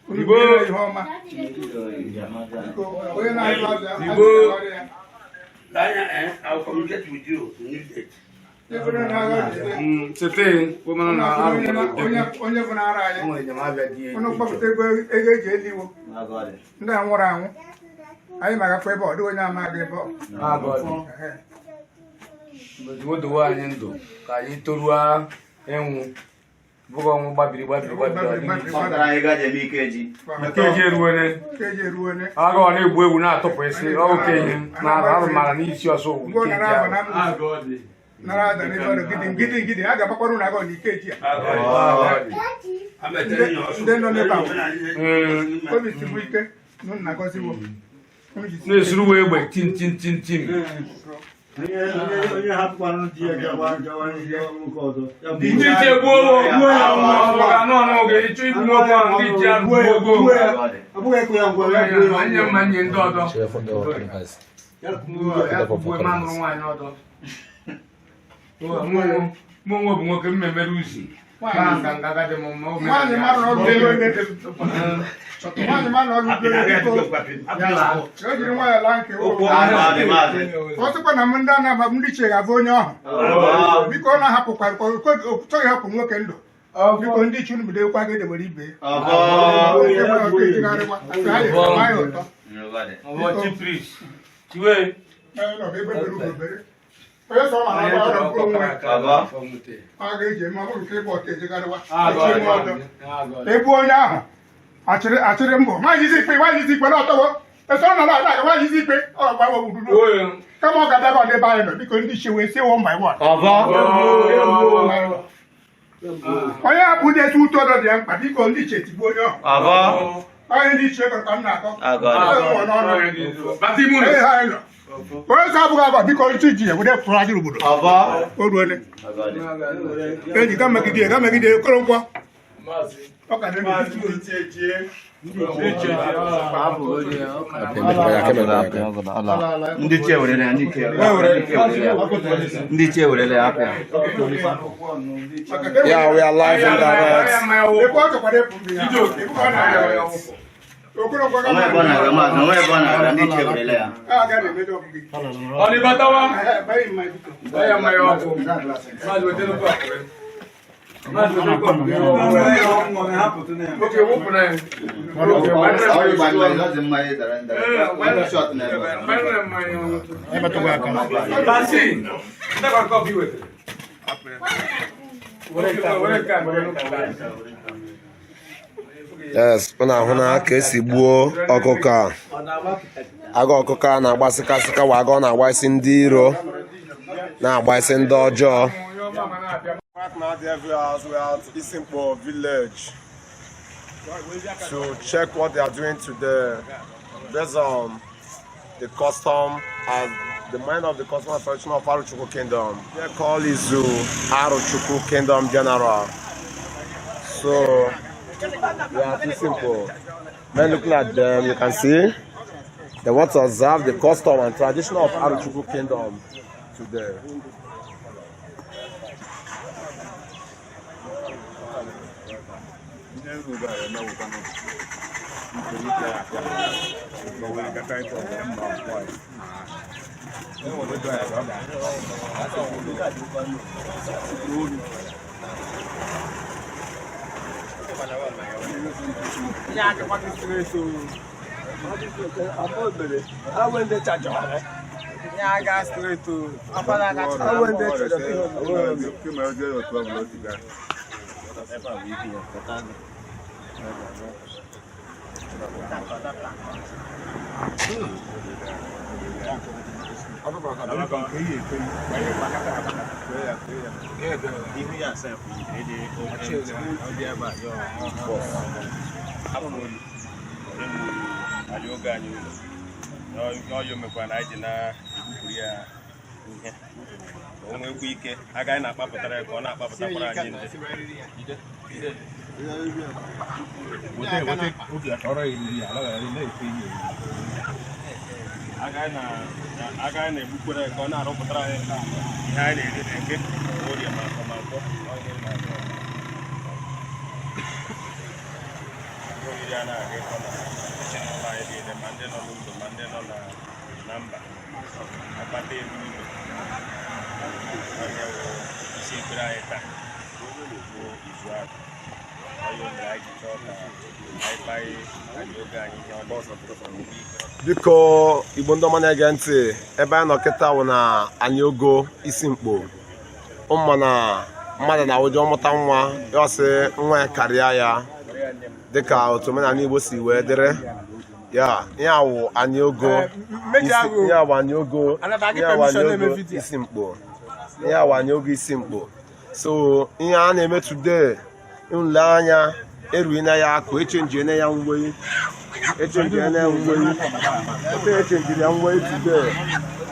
unu Igbo. mere ihe ọma. Biko, onye na-azụ azụ ya, Igbo. azụ ya. Anya, I will communicate with you the new date. Ebe na-agha jide. Sete womana na arụ. Onye bụ na-ara anyị unu kpọpụta ego, ego eji eliwo ndị a nwụrụ anwụ. Anyị ma-agakwa ebe ọ dịghị onye amaghị ebe ọ. Ehe. Dowe anyị ndụ ka anyị toruo ịnwụ, bụghị ọnwụ gbabiri gbabiri gbabiri, ọ dịghị. Ọ tara anyị gaji eme ike ji. Nke eji eruwele. Nke eji eruwele. Agụ ọ na-egbu ewu na-atụpụ isi ọrụ ka ihe na arụ mara n'isi ọsọ owu. Mgbe ọ nke nara eji aba na arụ. mbuzu nara ada n'ebe ọ nọ, gidi gidi gidi a ga-agbakwara unu agụ na ike ji a. Ndị nọ n'ebe ahụ, obi sigbu ike na unu na-agọziwo. Unu jisi ike. Na-esuru wee egbe tim tim tim tim. Onye hapụkwanụ di ya gawa gawa gawa nwoke ọzọ. Ndị iche gbuo gbuo ya maka anụ ọnụ oge ịchọ igbu nwoke ahụ, ndị iche arụ gbuo ogo. Ọ bụghị ekwe ya ngwa ya gbuo ya. Nye mma nye ndị ọdọ ya gbuo ma nụrụ nwaanyị ọdọ. Mụ onwe bụ nwoke m emere uzi ma nga nga agadi m mma. Nwaanyị mara ọrụ ugbo ebe. Nwaanyị mara ọrụ ugbo ebe, biko. O jiri nwayọọ laa nke Okwu maazị maazị. Ọ sịkwa na m ndị a na-aba ndị ichie ga-abụ onye ọhụ. Biko, ọ na-ahapụkwa, ọ chọghị hapụ nwoke ndụ. Biko, ndị ichie, unu bidokwa ga edewere ibe. Nke nwere ọkụ ejigharịkwa. Asị ha yere nwayọọ ụtọ. Ọwọ chief priest chiwe. Ee, nọ bụ ebe bere ugo bere. Onye sọ ma na ọrụ mkpụrụ onwe ọ ga-eji eme, ọ bụrụ nke ịgba ọtọ ejigharịwa. Echi nwe ọdọ. Egbu onye ahụ achịrị achịrị mbụ nwaanyị isi ikpe, nwaanyị isi ikpe na ọtọwo esoro na na aga nwaanyị isi ikpe ọ gbawa wururu kama ọ ga-adaba n'ebe anyị nọ. Biko, ndị ichie wee sie one by one. Onye hapụ ndị esi ụtọ ọdọ dị ya mkpa. Biko, ndị ichie tigbuo onye ọhụ. Onye ndị ichie kọrọ ka m na-akọ. Ee, ha anyị nọ. Onye sọ abụghị agba, biko, ntị ji ya were pụrụ ajụrụ obodo o ruole enyi ga megide ga megide Okoronkwo ọ ka dị ndụ. Ndị ichie werele ya, ndị ichie ndị ichie werele ya, hapụ ya. Yeah, we are live and direct. Ekwe ọ chọkwara ịpụ mmiri ahụ. Ekwe ọ na-aga. Okoronkwo ga Onwe ebe ọ na-aga maazị, onwe ebe ọ na-aga, ndị ichie werele ya. A ga na-emedo ọgụ gị. Ọ dị batawa. Ee, banye mmanya, biko. Ya mmanya ọkụ. Maazị wetara kọpụ. Maazị wetara kọpụ. Oke wụpụ na ya. Ọ dịkwa mmanya, ọ dị mmanya dara dara. Shot na ebe. Basi, ndakwa kọpụ i wetara. Were nke a, were nke a. Yes, ọ na-ahụ na ka esi gbuo ọkụkọ a. Agụ ọkụkọ a na-agbasịkasịka wa agụ ọ na-agbasi ndị iro, na-agbasi ndị ọjọọ. Right now, dear viewers, we are at Isimpo village to check what they are doing today based on the custom and the mind of the custom and tradition of Arochukwu Kingdom. They call Izu Arochukwu Kingdom General. So we are at Isimpo. When looking at them, you can see they want to observe the custom and tradition of Arochukwu Kingdom today. Oge anyị ụlọ n'ọyọ mekwa na anyị ji na-egbupụrụ ya ihe ka o nwekwa ike agaghị na-akpapụtara ya ka ọ na-akpapụtakwara anyị ndị. Agaghị na-egbukwere ya ka ọ na-arụpụtara anyị ihe anyị na-eri na eke, orie, ma afọ, ma nkwọ. Oriri a na-aga ịkọ na ezinụlọ anyị niile, ma ndị nọ n'ụlọ ma ndị nọ na mba, akpata eru ụlọ. Onye wụ isi ekpere anyị taa bụ izu ahụ onye mere anyị ji chọọ ka anyị kpaghị anyị oge anyị ihe ọ dị. Biko, Igbo ndị ọma na-ege ntị, ebe anyị nọ kịta wụ na Anịogo isi mkpo ụmụ na mmadụ na ụjọ mụta nwa ya, ọsị nwa ya karịa ya, dịka otu omenala Igbo si wee dịrị ya. Ihe awụ Anịogo, ihe awụ Anịogo, ihe awụ Anịogo isi mkpo, ihe awụ Anịogo isi mkpo. So ihe a na-eme today, nle anya erughị na ya akụ, echenjiene ya ngwe, echenjiene ya ngwe, otu echenjiri ya ngwe today,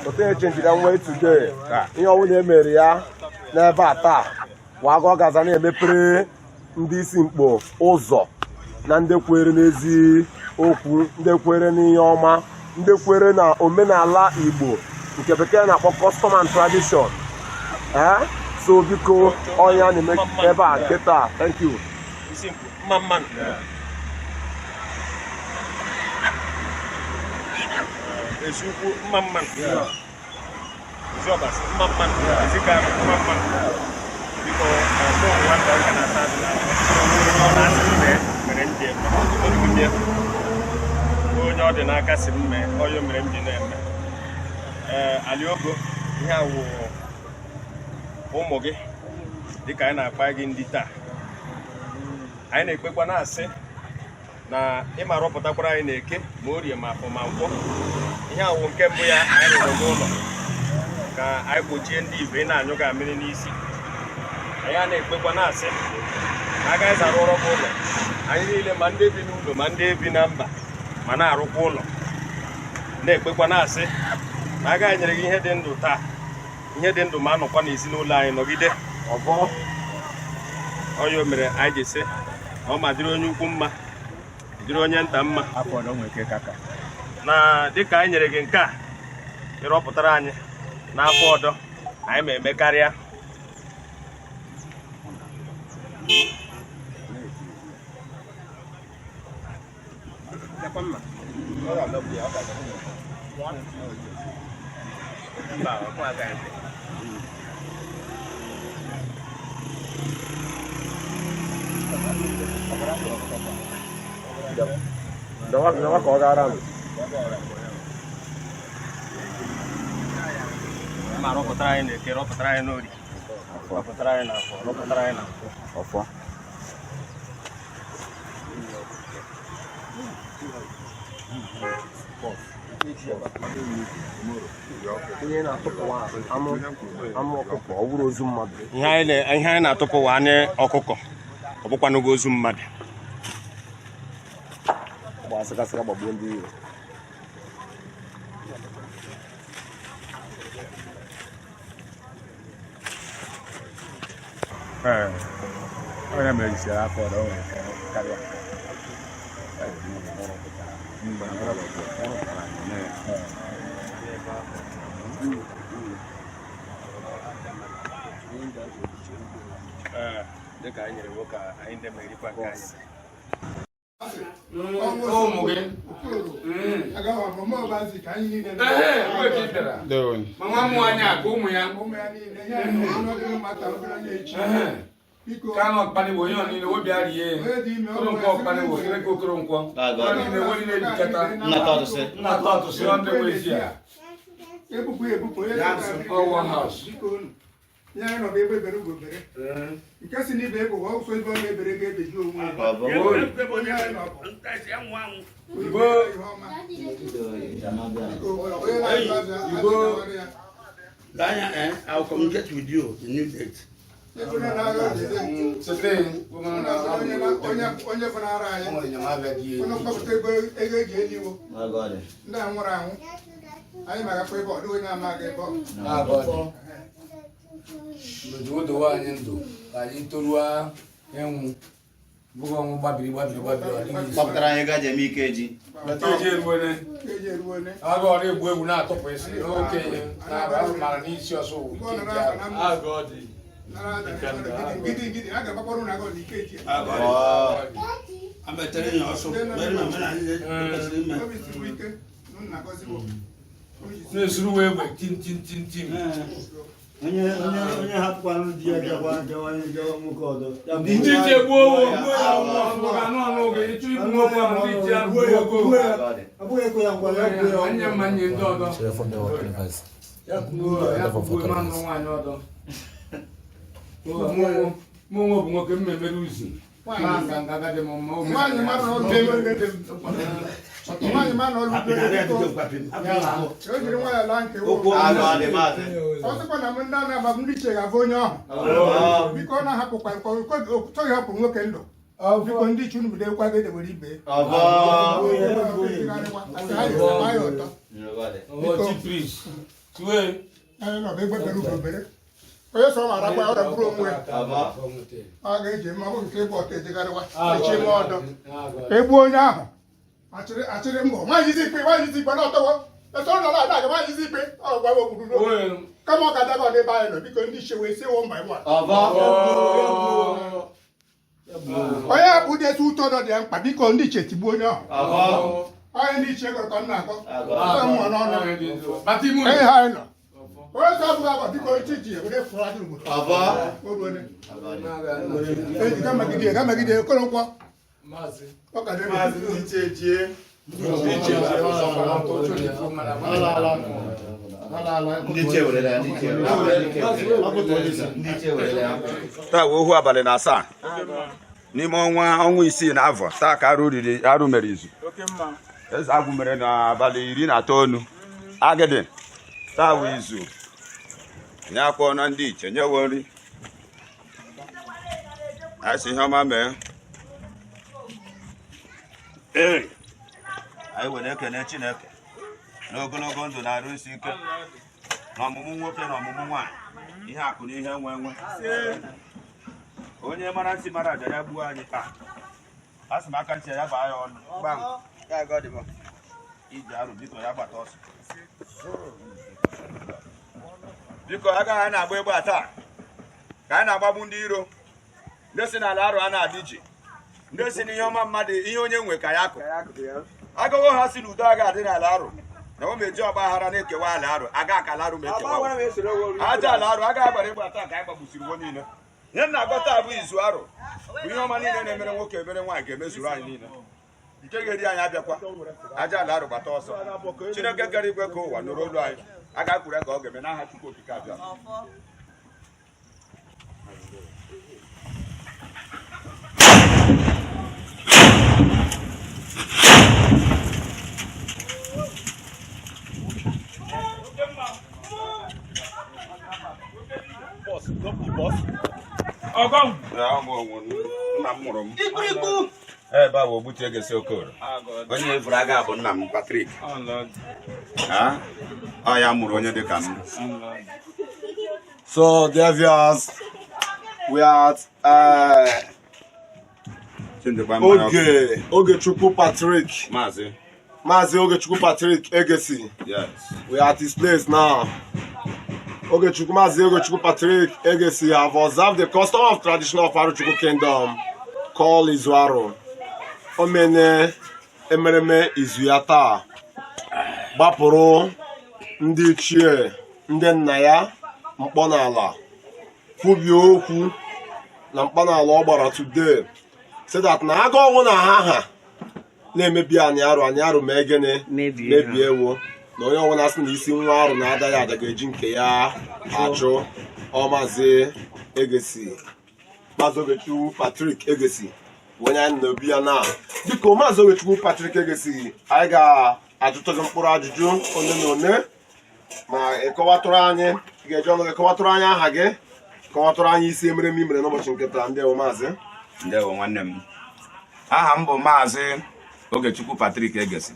otu echenjiri ya ngwe today. Ihe ọbụla emere ya n'ebe a taa waga, ọ gaza na-emepere ndị isi mkpo ụzọ na ndị kwere n'ezi okwu, ndị kwere n'ihe ọma, ndị kwere na omenala Igbo nke bekee na-akpọ custom and tradition. Ee, so biko, ọnya na-eme ebe a kịta. Thank you. Mma mmanụ ezi ukwu, mma mmanụ ezi ọbasi, mma mmanụ ezika, mma mmanụ. Biko, mụ nwata nka na-ata azụ ọ na-asị m mee mere m ji eme olugbubie. Onye ọ dị n'aka si m mee, onye mere m ji na-eme. Ee, Aliogo, ihe a wụ ụmụ gị dịka anyị na-akpa gị ndị taa. Anyị na-ekpekwa na-asị na ịma rọpụtakwara anyị na eke, ma orie, ma afọ, ma nkwọ. Ihe awụ nke mbụ ya anyị rụrụ n'ụlọ ka anyị gbochie ndị ibe ị na-anyụ ga mmiri n'isi anyị. A na-ekpekwa na-asị na agaghị zara ụrọ gị ụlọ anyị niile, ma ndị bi n'ụlọ ma ndị bi na mba ma na-arụkwa ụlọ. Na-ekpekwa na-asị na agaghị nyere gị ihe dị ndụ taa, ihe dị ndụ ma anọkwa n'ezinụlọ anyị nọgide ọbọ. Ọya mere anyị ji sị na ọ ma dịrị onye ukwu mma, dịrị onye nta mma, na dịka anyị nyere gị nke a ịrọpụtara anyị n'afọ ọdọ anyị ma eme karịa. Mba, ọkụ agaghị. Dawa ka ọ gara m. Ma rọpụtara anyị na eke, rọpụtara anyị n'orie, rọpụtara anyị n'afọ, rọpụtara anyị na ọfọ. Ihe na-atụpụwa anụ, anụ ọkụkọ, ọ bụrụ ozu mmadụ. Ihe anyị na-atụpụwa anya ọkụkọ, ọ bụkwanụgo ozu mmadụ. Gbasịgasịga gbagbuo ndị iro. Ee, onye mere jisiara afọ ọdọ o nwere karịa. Ee, dịka anyị nyere nwoke a, anyị ndị ma erikwa nke anyị. Ụmụ gị. Agaghị abụ mụ ọbazi ka anyị niile. Ee, mgbe ka ị bịara. Ma nwa m nwaanyị a ka ụmụ ya. Ụmụ ya niile, ya na onye ọdịrị mata obere onye echi. Kanu ọkpani bụ onye ọ niile wo bịa rie. Okoronkwo ọkpani bụ Okereke Okoronkwo. Ọ niile wo niile bikata. Nnata ọtụsị. Nnata ọtụsị ọ ndị nwe ezi a. Ebupụ ebupụ onye Ya all one house. Biko unu. Ya nọ bụ ebe bere ugo bere. Nke si n'ibe ebe ụwa ọsọ ebe ọ na-ebere ga-ebeji onwe ya. Onye anyị nọ bụ. Igbo. Igbo. Danya, I will communicate with you the new date. Onye fụnara anyị onye mkpọpụta ego ego eji eliwo ndị a nwụrụ anwụ anyị magakwa ebe ọ dịghị onye amaghị ebe ọ. Mgbe dowe anyị ndụ ka anyị toruo ịnwụ bụghị ọnwụ gbabiri gbabiri gbabiri ọ dịghị isi. Kpọpụtara anyị gaje eme ike ji. Ikeji eruone. Ikeji eruone. Agụ ọ na-egbu egwu na-atụpụ isi okenye na-aba mara n'isi ọsọ wụ ikeji ahụ. Gidi gidi a ga-agbakọrọ na agọ na ikeji. Abetere ya ọsọ, mere na omenala ihe kwesịrị ime. Obi siri ike nna gọziwo. Na-esuru wee egbe tim tim tim tim. Onye onye onye hapụkwanụ di ya gawa gawa gawa nwoke ọzọ. Ya Ndị iche gbuo owo gbuo ya ọnwụ anụ ọnụ oge ịchụ igbu nwoke ahụ ndị iche ahụ gbuo ogo. Ọ bụghị ekwe ya ngwa ya gbuo ya. Anye mma nye ndị ọdọ. Ya kwuo ya kwuo ma nụ nwaanyị ọdọ. Mụ onwe bụ nwoke m memere uzu. Ma nganga agadi m mma. Nwaanyị mara na ọlụ nwaanyị mara na ọlụ o jiri nwa ya laa nke ọ sịkwa na m ndị a na-agba ndị iche ga-avụ onye ahụ biko ọ na-ahapụkwa nke ọ chọghị hapụ nwoke ndụ biko ndị iche unu bido ekwa gị dewere ibe onye sọ ma arakwa ọ ragburu onwe ya ọ ga-eji ma ọ bụ nke ịgba ọtọ ejegharịwa echi ime ọdọ egbuo onye ahụ achịrị achịrị mbọ nwaanyị isi ikpe nwaanyị isi ikpe n'ọtọwọ esoro nọ na-ada aga nwaanyị isi ikpe ọ gwawa ogburu kama ọ ga-adaga ọdị ebe anyị nọ biko ndị iche wee sie wo mba ịwa onye hapụ dị etu ụtọ nọ dị ya mkpa biko ndị iche tigbuo onye ahụ onye ndị iche gọrọ ka m na-akọ mmụọ n'ọnụ enyi ha anyị nọ onye sọ abụghị agwa biko iche ji were fụrụ adị ugboro eji gamagide gamagide Okoronkwo Maazị ndị iche jie. Ndị iche werela ya, ndị iche Ndị iche werela ya. Taa wụ ohu abalị na asaa n'ime ọnwa ọnwa isii na afọ taa ka arụ riri arụ mere izu eze agwụ mere n'abalị 19 agịdị taa wụ izu nye akwụọ na ndị iche nyewo nri anyị sị ihe ọma mee. Ee, anyị were ekene Chineke n'ogologo ndụ na-arụ isi ike na ọmụmụ nwoke na ọmụmụ nwaanyị ihe akụ na ihe nwe nwe onye mara ntị mara aja ya gbuo anyị taa a sị m aka ntị ya baa ya ọnụ gbam iji arụ biko ya gbata ọsọ biko agaghị anyị na-agba egbe a taa ka anyị na-agbagbu ndị iro ndị si n'ala arụ a na-adị ji ndị si n'ihe ọma mmadụ ihe onye nwe ka ya kụ agụghị ha si n'udo aga adị n'ala arụ na o meji ọgba aghara na-ekewa ala arụ aga ka ala arụ ma ekewa aja ala arụ agaghị agbara egbe a taa ka anyị gbagbusiri uwe niile ihe m na-agwa taa bụ izu arụ bụ ihe ọma niile na-emere nwoke emere nwaanyị ga-emezuru anyị niile nke ga-eri anyị abịakwa aja ala arụ gbata ọsọ Chineke kere igwe ka ụwa nụrụ olu anyị a ga-akwuru ya ka ọ ga-eme n'aha Chukwu okike abịa. Nna m mụrụ m ebe a bụ Ogbuti Egesi Okoro onye efuru aga bụ nna m Patrick ọ ya mụrụ onye dị ka m. So, dear viewers, we are at Oge Ogechukwu Patrick. Maazị. Maazị Ogechukwu Patrick Egesi. Yes. We are at his place now. Ogechukwu Maazị Ogechukwu Patrick Egesi have observed the custom of traditional of Arochukwu Kingdom called Izuaro. O mene emereme izu ya taa gbapụrụ ndị ichie ndị nna ya mkpọ n'ala kwubie okwu na mkpọ n'ala ọ gbara today so that na aga ọnwụ na ha ha na-emebi anyị arụ anyị arụ ma egene mebie ewo na onye ọbụla sị na isi nwa arụ na-ada ya ada ga-eji nke ya achụ. Ọ Maazị Egesi, Maazị Ogechukwu Patrick Egesi bụ onye anyị na-obi ya na. Biko Maazị Ogechukwu Patrick Egesi, anyị ga-ajụtụ gị mkpụrụ ajụjụ one na one ma ị kọwatụrụ anyị, ị ga-eji ọnụ gị kọwatụrụ anyị aha gị, kọwatụrụ anyị isi emereme i mere n'ụbọchị nke taa. Ndewo Maazị. Ndewo nwanne m. Aha m bụ Maazị Ogechukwu Patrick Egesi,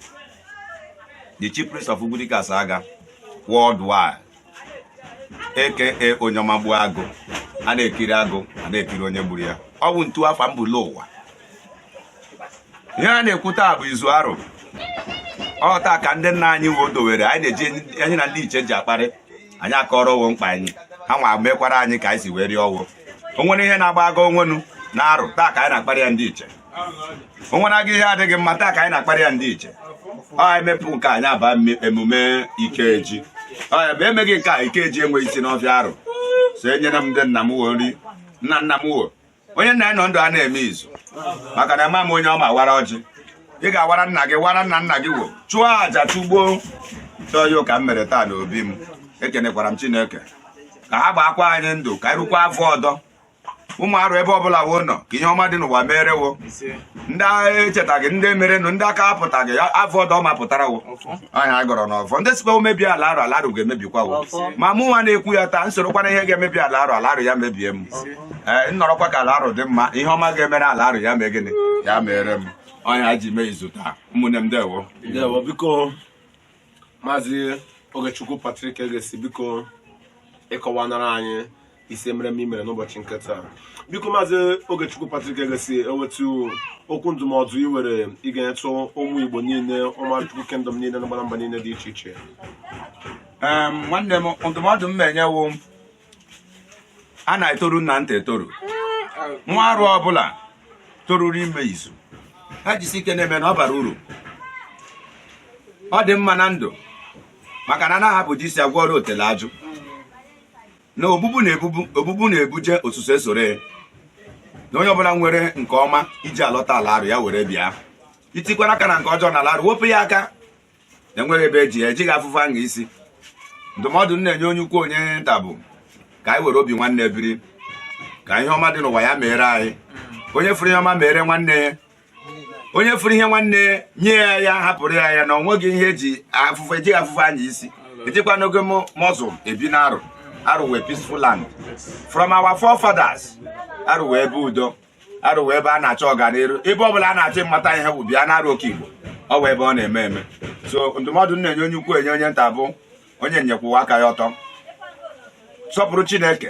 the Chief Priest of Ugwudike Asaga worldwide, aka onye ọma gbuo agụ a na-ekiri agụ a na-ekiri onye gburu ya. Ọ bụ ntu afa m bụla ụwa. Ihe a na-ekwu taa bụ izu arụ. Ọ taa ka ndị nna anyị wo dowere anyị na-eji anyị na ndị iche ji akparị anyị akọrọ ọwụ mkpa anyị, ha nwa mekwara anyị ka anyị si wee rie ọwụ. O nwere ihe na-agba agụ onwenu na arụ, taa ka anyị na-akparị ya ndị iche. O nwere aga ihe adịghị mma, taa ka anyị na-akparị ya ndị iche. Ọ emepụ nke anyị aba emume Ikeji. Ọ ebe emeghị nke a Ikeji enweghị isi n'ọfịa arụ. So enyere m ndị nna m wo nri, nna nna m wo onye nna ya nọ ndụ a na-eme izu, maka na ama m onye ọ ma wara ọjị. Ị ga-awara nna gị, wara nna nna gị wo, chụọ àjà chụgbuo. Chọọ ya ụka m mere taa n'obi m. Ekenekwara m Chineke ka ha gbaakwa anyị ndụ ka anyị rukwa afọ ọdọ. Ụmụ arụ ebe ọbụla wo nọ ka ihe ọma dị n'ụwa mere wo. Ndị echetaghị ndị merenụ, ndị aka apụtaghị afọ ọdọ ma pụtara wo. Ọnya anyị gọrọ n'ọfọ. Ndị sikwa mebie ala arụ, ala arụ ga-emebikwa wo. Ma mụ nwa na-ekwu ya taa, nsorokwana ihe ga-emebi ala arụ, ala arụ ya mebie m. Ee, nnọrọkwa ka ala arụ dị mma, ihe ọma ga-emere ala arụ ya mee gịnị? Ya mere m. Ọnya ji mee izu taa. Ụmụnne m ndewo. Ndewo. Biko Maazị Ogechukwu Patrick Egesi, biko ịkọwanara anyị isi emereme i mere n'ụbọchị nke taa. Biko Maazị Ogechukwu Patrick Egesi, ewetu okwu ndụmọdụ i were ị ga-enyetụ ụmụ Igbo niile, ụmụ Arụchukwu Kingdom niile na mba niile dị iche iche. Nwanne m, ndụmọdụ m na-enyewo a na-etoru nna nta etoru. Nwa arụ ọbụla toruru ime izu ha jisi ike na-eme na ọ bara uru, ọ dị mma na ndụ, maka na anaghị ji isi agwọ ọrụ otele ajụ na ogbugbu na-ebubu ogbugbu na-ebuje osuso esoro ya. Na onye ọbụla nwere nke ọma iji alọta ala arụ ya were bịa, itikwara aka na nke ọjọọ na ala arụ wepụ ya aka, na enweghị ebe eji ya ejighị afụfụ aṅa isi. Ndụmọdụ m na-enye onye ukwu onye nta bụ ka anyị were obi nwanne biri, ka ihe ọma dị n'ụwa ya mere anyị. Onye fụrụ ihe ọma mere nwanne ya, onye fụrụ ihe nwanne ya nye ya ya hapụrụ ya ya, na o nweghị ihe eji afụfụ ejighị afụfụ anya isi. Ejikwa n'oge Muslim ebi na arụ. Arụ wee peaceful land from our forefathers. Arụ wee ebe udo, arụ wee ebe a na-achọ ọganiru, ebe ọbụla a na-achọ ịmata ihe bụ bịa na arụ oke Igbo, ọ wee ebe ọ na-eme eme. So ndụmọdụ m na-enye onye ukwu enye onye nta bụ onye nyekwuwa aka ya ọtọ, sọpụrụ Chineke,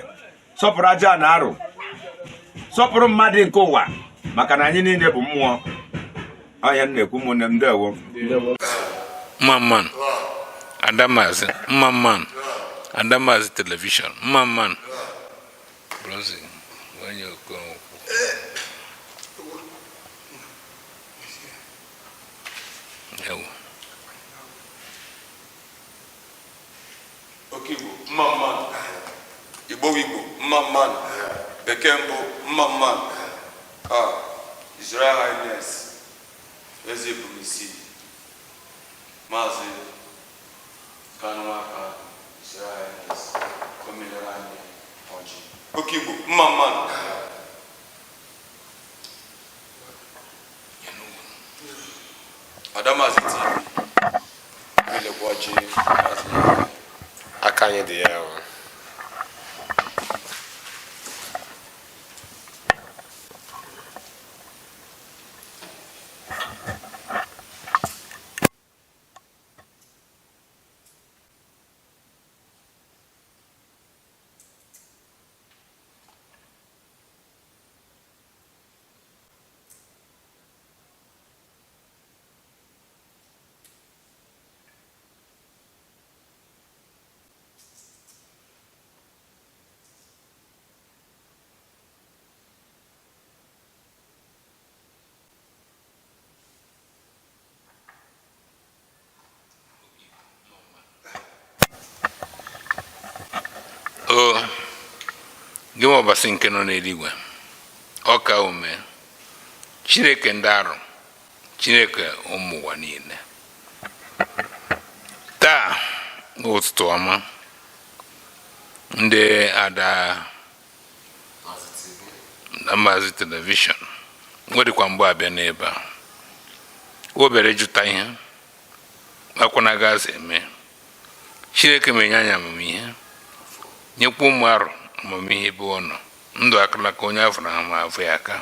sọpụrụ aja na arụ, sọpụrụ mmadụ nke ụwa, maka na anyị niile bụ mmụọ. Ọhịa m na-ekwu ụmụnne m, ndewo. Mma mmanụ Adamazi, mma mmanụ Adamazi television, mma mmanụ Brazil, onye Okonkwo. Ewo. Oke Igbo mma mmanụ, Igbo Igbo mma mmanụ, Bekee mbụ mma mmanụ. His Royal Highness Eze Ebumisi Maazị Kanu Nwaka, His Royal Highness o menyere anyị ọjị. Oke Igbo mma mmanụ. Adamazi TV welekwa ọjị Maazị aka anyị dị ya. Gị nwa Ọbasi nke nọ n'eluigwe, ọka ume, Chineke ndị arụ, Chineke ụmụ ụwa niile. Taa bụ ụtụtụ ọma ndị ada na Maazị Television nwedịkwa mgbe abịa n'ebe a o bịara ịjụta ihe makwana gaza eme. Chineke menye anyị amamihe, nyekwa ụmụ arụ amamihe ebe ọ nọ ndụ akalaka onye afọrọ ha ma afọ ya aka.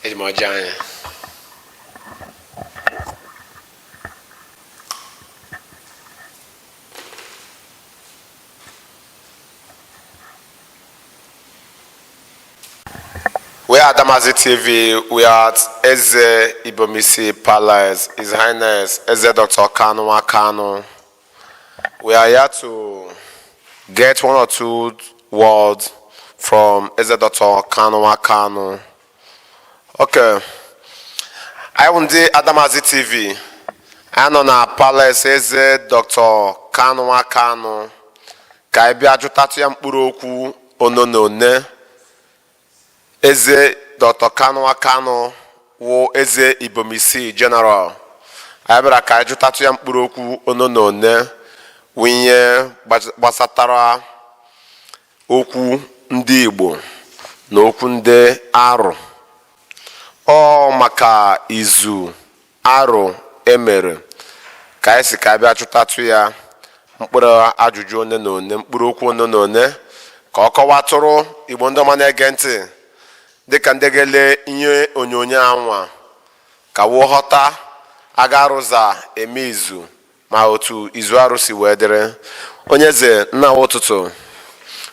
Eji m ọjị anya. We are Adamazi TV. We are at Eze Ibomisi Palace. His Highness Eze Dr. Kanu Kanu. We are here to get one or two words from Eze Dr. Kanu Kanu. Okay. Anyị bụ ndị Adamazi TV. Anyị nọ na Palace Eze Dr. Kanu Kanu ka anyị bịa jụtatụ ya mkpụrụ okwu ono na one. Eze Dr. Kanu Kanu wụ Eze Ibomisi General. Anyị bịara ka anyị jụtatụ ya mkpụrụ okwu ono na one wụ ihe gbasatara okwu ndị Igbo na okwu ndị Arụ. Ọ maka izu arụ emere ka anyị si ka anyị bịa jụtatụ ya mkpụrụ ajụjụ one na one, mkpụrụ okwu one na one, ka ọ kọwatụrụ Igbo ndị ọma na-ege ntị dịka ndị ga-ele ihe onyonyo anwa ka woo ghọta aga arụza eme izu ma otu izu arụ si wee dịrị. Onye eze, nna ụtụtụ.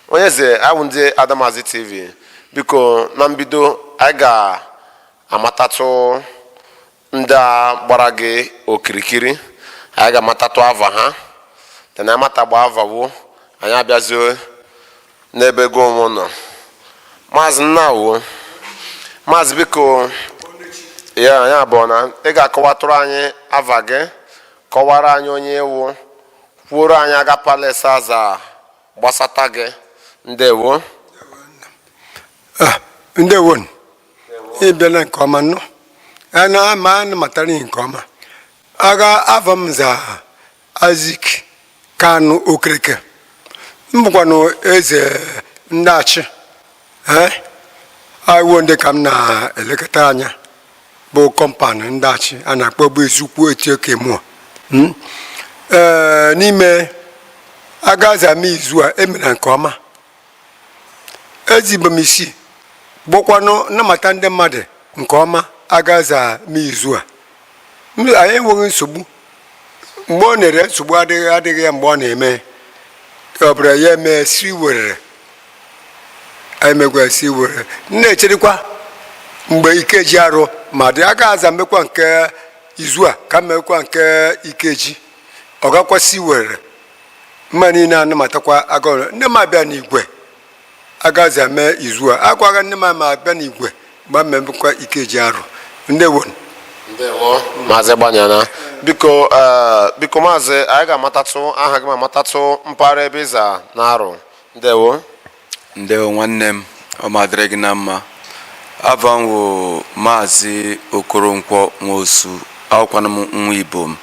Onye eze, awụ ndị Adamazi TV. Biko, na mbido anyị ga-amatatụ ndị a gbara gị okirikiri, anyị ga-amatatụ ava ha, na amatagba avawo anyị abịazie n'ebe ego onwe nọ. Maazị Nnawo, Maazị, biko, ya anyị abụọ na ị ga-akọwatụrụ anyị ava gị, kọwara anyị onye ewu, kwuoro anyị aga palace aza gbasata gị. Ndewo. Ndewo, ị bịala nke ọma nnọọ. Ana ma ana matara ihe nke ọma. Agha afọ m za Isaac Kanu Okereke. M bụkwanụ eze ndị achị. Ee, awụ ndị ka m na-elekọta anya bụ compound ndị achị a na-akpọ bụ Ezukwu Etioke mụọ. Ee, n'ime agaza m izu a emere nke ọma. Eze Ibomisi gbọkwanụ nnamata ndị mmadụ nke ọma agaza m izu a. Anyị enweghị nsogbu mgbe ọ na-ere, nsogbu adịghị ya mgbe ọ na-eme ọ bụla ya eme si werere anyị megwa si werere. M na-echerekwa mgbe ikeji arụ ma dị aga aza mmekwa nke izu a ka mmekwa nke ikeji ọ gakwa si werere mma niile anamatakwa agụrụ nne m abịa n'igwe agazi eme izu a akwaghị nne m ama abịa n'igwe mgbe mmemmekwa ikeji arụ. Ndewo. Ndewo, Maazị Gbanyana. Biko, biko maazị, anyị ga-amatatụ aha gị ma matatụ mpaghara ebe ịza na arụ. Ndewo. Ndewo nwanne m, ọ ma dịrị gị na mma. Ava m wụ Maazị Okoronkwo Nwosu, awụkwanụ m nwa Ibom.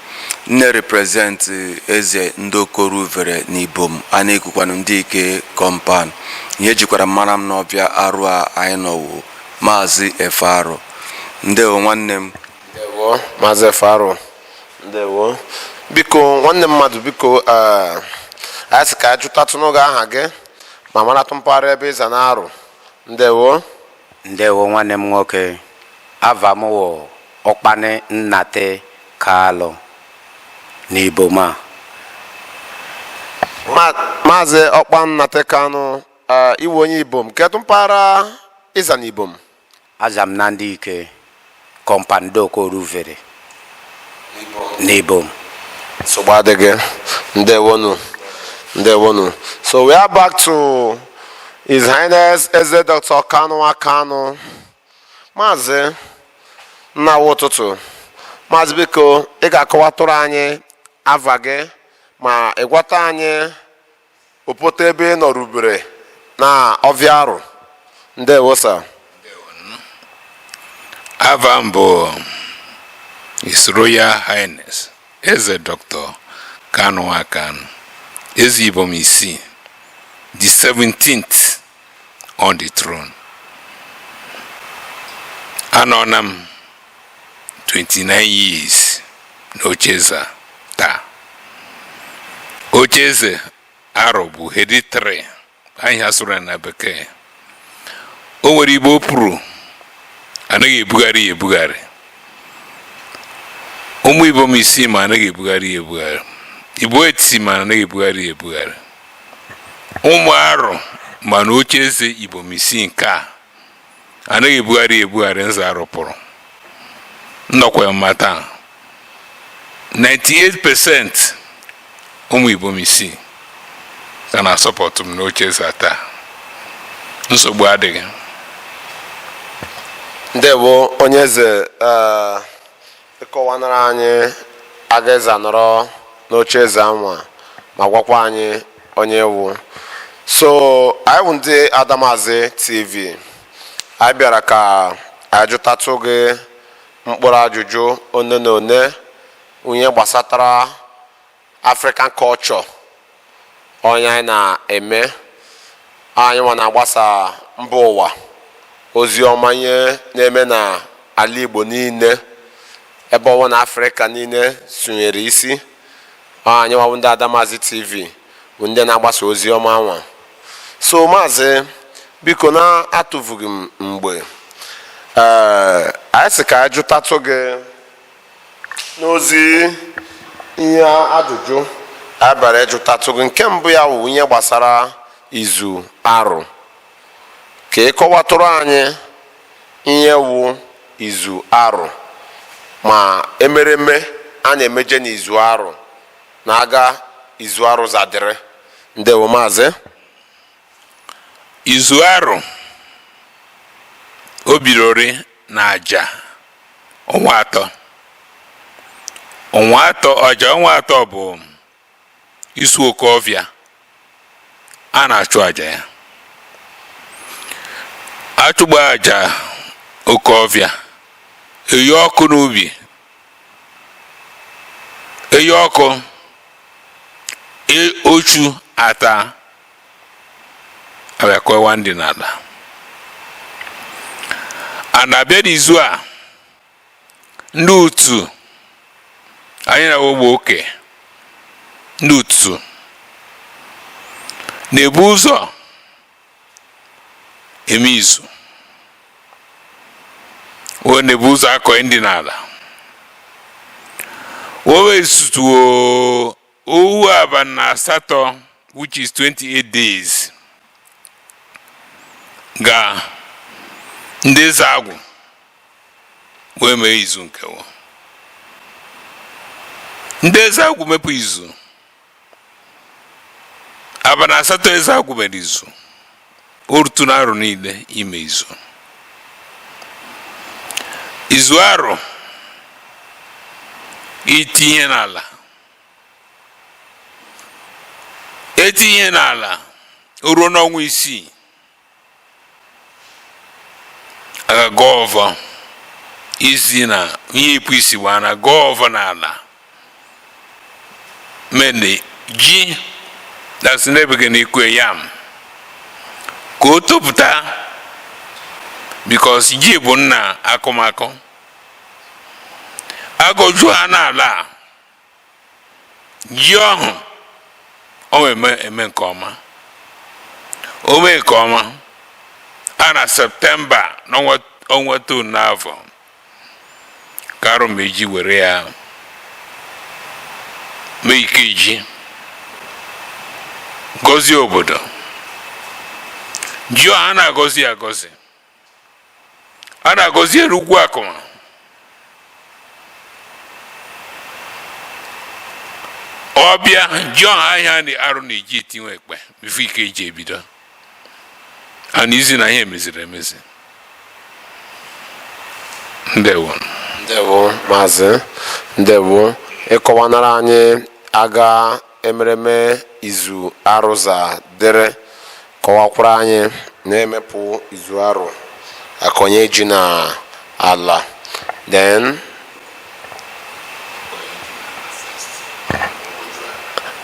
Nne represent eze ndị Okoruvere na Ibom a na-ekwukwanụ ndị ike compound. Ihe jikwara mara m n'ọbịa arụ a anyị nọwo Maazị Efe Arụ. Ndewo nwanne m. Ndewo, Maazị Efe Arụ. Ndewo. Biko nwanne mmadụ, biko, Anyị sị ka anyị jụtatụnụ gị aha gị ma maratụ mpaghara ebe ịza na-arụ. Ndewo. Ndewo, nwanne m nwoke. Ava m wụ Ọkpani Nnate Kalụ n'Iboma. Maazị Ọkpa Nnate Kanụ, iwe onye Ibom, kedụ mpaghara ịza na Ibom? Aza m na ndị ike compound Okoruvere n'Ibom. Nsogbu adịghị. Ndewonu, ndewonu. So we are back to His Highness Eze Dr. Kanu Kanu. Maazị nnawa, ụtụtụ. Maazị, biko, ị ga-akọwatụrụ anyị ava gị ma ị gwata anyị opoto ebe ị nọrubere na ọvịa arụ. Ndewo, sir. Ava m bụ His Royal Highness Eze Dr. Kanu Akanu, Eze Ibom isii, the 17th on the throne. Anọna m 29 years n'ocheeze a taa. Ocheeze arọ bụ hereditary, anyị asụrụ ya na bekee. O nwere igbo pụrụ anaghị ebugharị ya ebugharị. Ụmụ Ibom isii ma anaghị ebugharị ya ebugharị, Igbo etiti ma anaghị ebugharị ya ebugharị, ụmụ arụ ma na oche eze Ibom isii nke a anaghị ebugharị ya ebugharị. Nza arụpụrụ nnọkwa mma taa, 98% ụmụ Ibom isii ka na-asọpọtụ m n'oche eze taa. Nsogbu adịghị. Ndewo, onye eze. Ee, ịkọwanara anyị aga eze nọrọ n'oche eze anwa ma gwakwa anyị onye ewu. So anyị bụ ndị Adamazi TV. Anyị bịara ka anyị jụtatụ gị mkpụrụ ajụjụ one na one onye gbasatara African culture onye anyị na-eme. Anyị nwa na-agbasa mba ụwa ozi ọma ihe na-eme na ala Igbo niile, ebe ọnwa na Afrịka niile sonyere isi. Anyị nwa bụ ndị Adamazi TV bụ ndị na-agbasa ozi ọma anwa. So maazị, biko, na-atụfughị m mgbe, ee, anyị sị ka anyị jụtatụ gị n'ozi ihe ajụjụ anyị bịara ịjụtatụ gị. Nke mbụ ya wụ ihe gbasara izu arụ, ka ị kọwatụrụ anyị ihe wụ izu arụ ma emereme a na-emeje n'izu arụ na-aga izu arụ zadịrị. Ndewo, maazị. Izu arụ o bidori na aja ọnwa 3, ọnwa 3. Aja ọnwa 3 bụ isu oke ọfịa a na-achụ aja ya. Achụgba aja oke ọfịa, eyi ọkụ n'ubi, eyi ọkụ ochu ata abịakọwa ndị n'ala a na-abịa n'izu a. Ndị otu anyị na-ogbe oke, ndị otu na-ebu ụzọ eme izu o na-ebu ụzọ akọ ndị n'ala o wee sutuo owu abalị na 8, which is 28 days, ga ndị eze agwụ wee mee izu nkewa. Ndị eze agwụ mepụ izu abalị 8. Eze agwụ mere izu o rutu n'arụ niile ime izu. Izu arụ, itinye n'ala, etinye n'ala, o ruo n'ọnwa 6 aga gọọ ọfọ isi na ihe ịpụ isi wa na gọọ ọfọ n'ala mene ji dasị n'ebe na ikwe yam ka o topụta, because ji bụ nna akụmakụ. Agọju ha n'ala a, ji ọhụ Ọ eme eme nke ọma, o mee nke ọma a na Septemba n'ọnwa ọnwa tonu n'afọ ka arụ ma eji were ya mee ike ji gọzie obodo. Ji a na-agọzi agọzi, a na-agọzi erugwu akụma. Ọbịa ji ọha ahịa na arụ na-eji etinwe ekpe before ike ji ebido a na izi na ihe meziri emezi. Ndewo. Ndewo, maazị, ndewo. Ịkọwanara anyị aga emereme izu arụza dịrị, kọwakwara anyị na-emepụ izu arụ akọnye ji na ala, then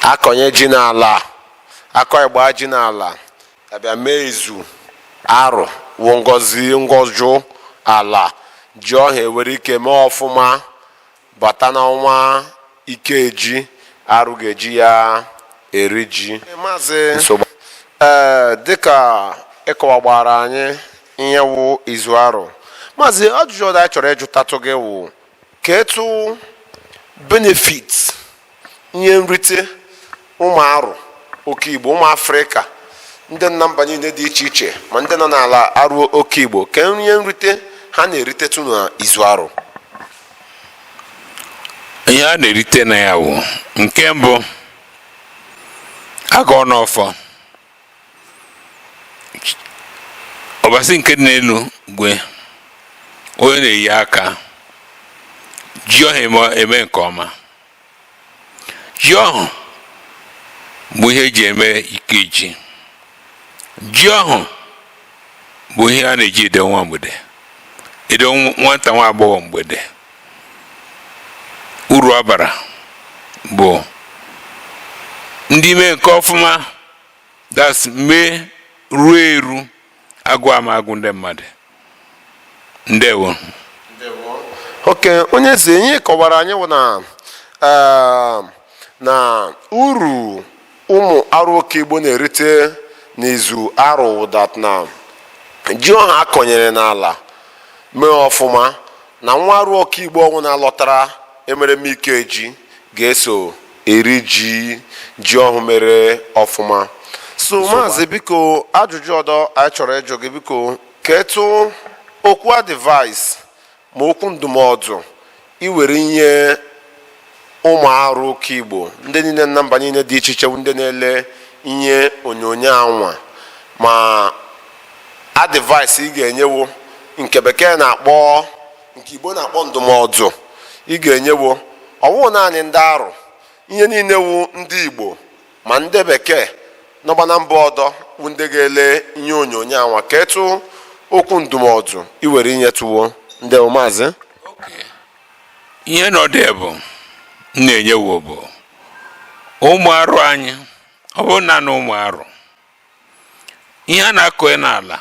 akọnye ji n'ala, akọ ịgba ji n'ala, abịa mee izu arụ wụ ngozi ngọjụ ala ji ọha ewere ike mee ọfụma bata n'ọnwa ikeji arụ ga-eji ya eri ji. Maazị, nsogbu ee, dịka ịkọwagbara anyị ihe wụ izu arụ, maazị, ajụjụ ọdụ anyị chọrọ ịjụtatụ gị wụ ka etu benefit, ihe nrite ụmụ arụ oke Igbo, ụmụ Afrịka, ndị nna mba niile dị iche iche, ma ndị nọ n'ala arụ oke Igbo, ka ihe nrite ha na-eritetụ n'izu arụ. Ihe a na-erite na ya wụ nke mbụ, agọ n'ọfọ ọbasi nke dị n'elu gwe onye na-eyi aka ji ọha eme nke ọma. Ji ọhụ bụ ihe eji eme ike ji. Ji ọhụ bụ ihe a na-eji edo nwa mgbede, edo nwata nwa agbọghọ mgbede. Uru ọ bara bụ ndị mee nke ọfụma, that's mee ruo eru agụ ama agụ ndị mmadụ. Ndewo. Oke onye eze, ihe kọwara anyị wụ na na uru ụmụ arụ oke Igbo na-erite n'izu arụ that na ji ọha akọnyere n'ala mee ọfụma, na nwa arụ oke Igbo ọnwụ na-alọtara emereme ike ji ga-eso eri ji, ji ọhụ mere ọfụma. So maazị, biko, ajụjụ ọdọ anyị chọrọ ịjụ gị, biko, ketu okwu advice ma okwu ndụmọdụ iwere nye ụmụ arụ oke Igbo, ndị niile na mba niile dị iche iche, ndị na-ele ihe onyonyo anwa, ma advice ị ga-enyewo nke bekee na-akpọ, nke Igbo na-akpọ ndụmọdụ ị ga-enyewo, ọwụ naanị ndị arụ, ihe niile wu ndị Igbo ma ndị bekee nọgba na mba ọdọ wụ ndị ga-ele ihe onyonyo anwa, ka etu okwu ndụmọdụ iwere inyetụwo ndị maazị. Ihe nọdụ bụ m na-enyewo bụ ụmụ arụ anyị, ọ bụrụ na ụmụ arụ ihe a na-akọ n'ala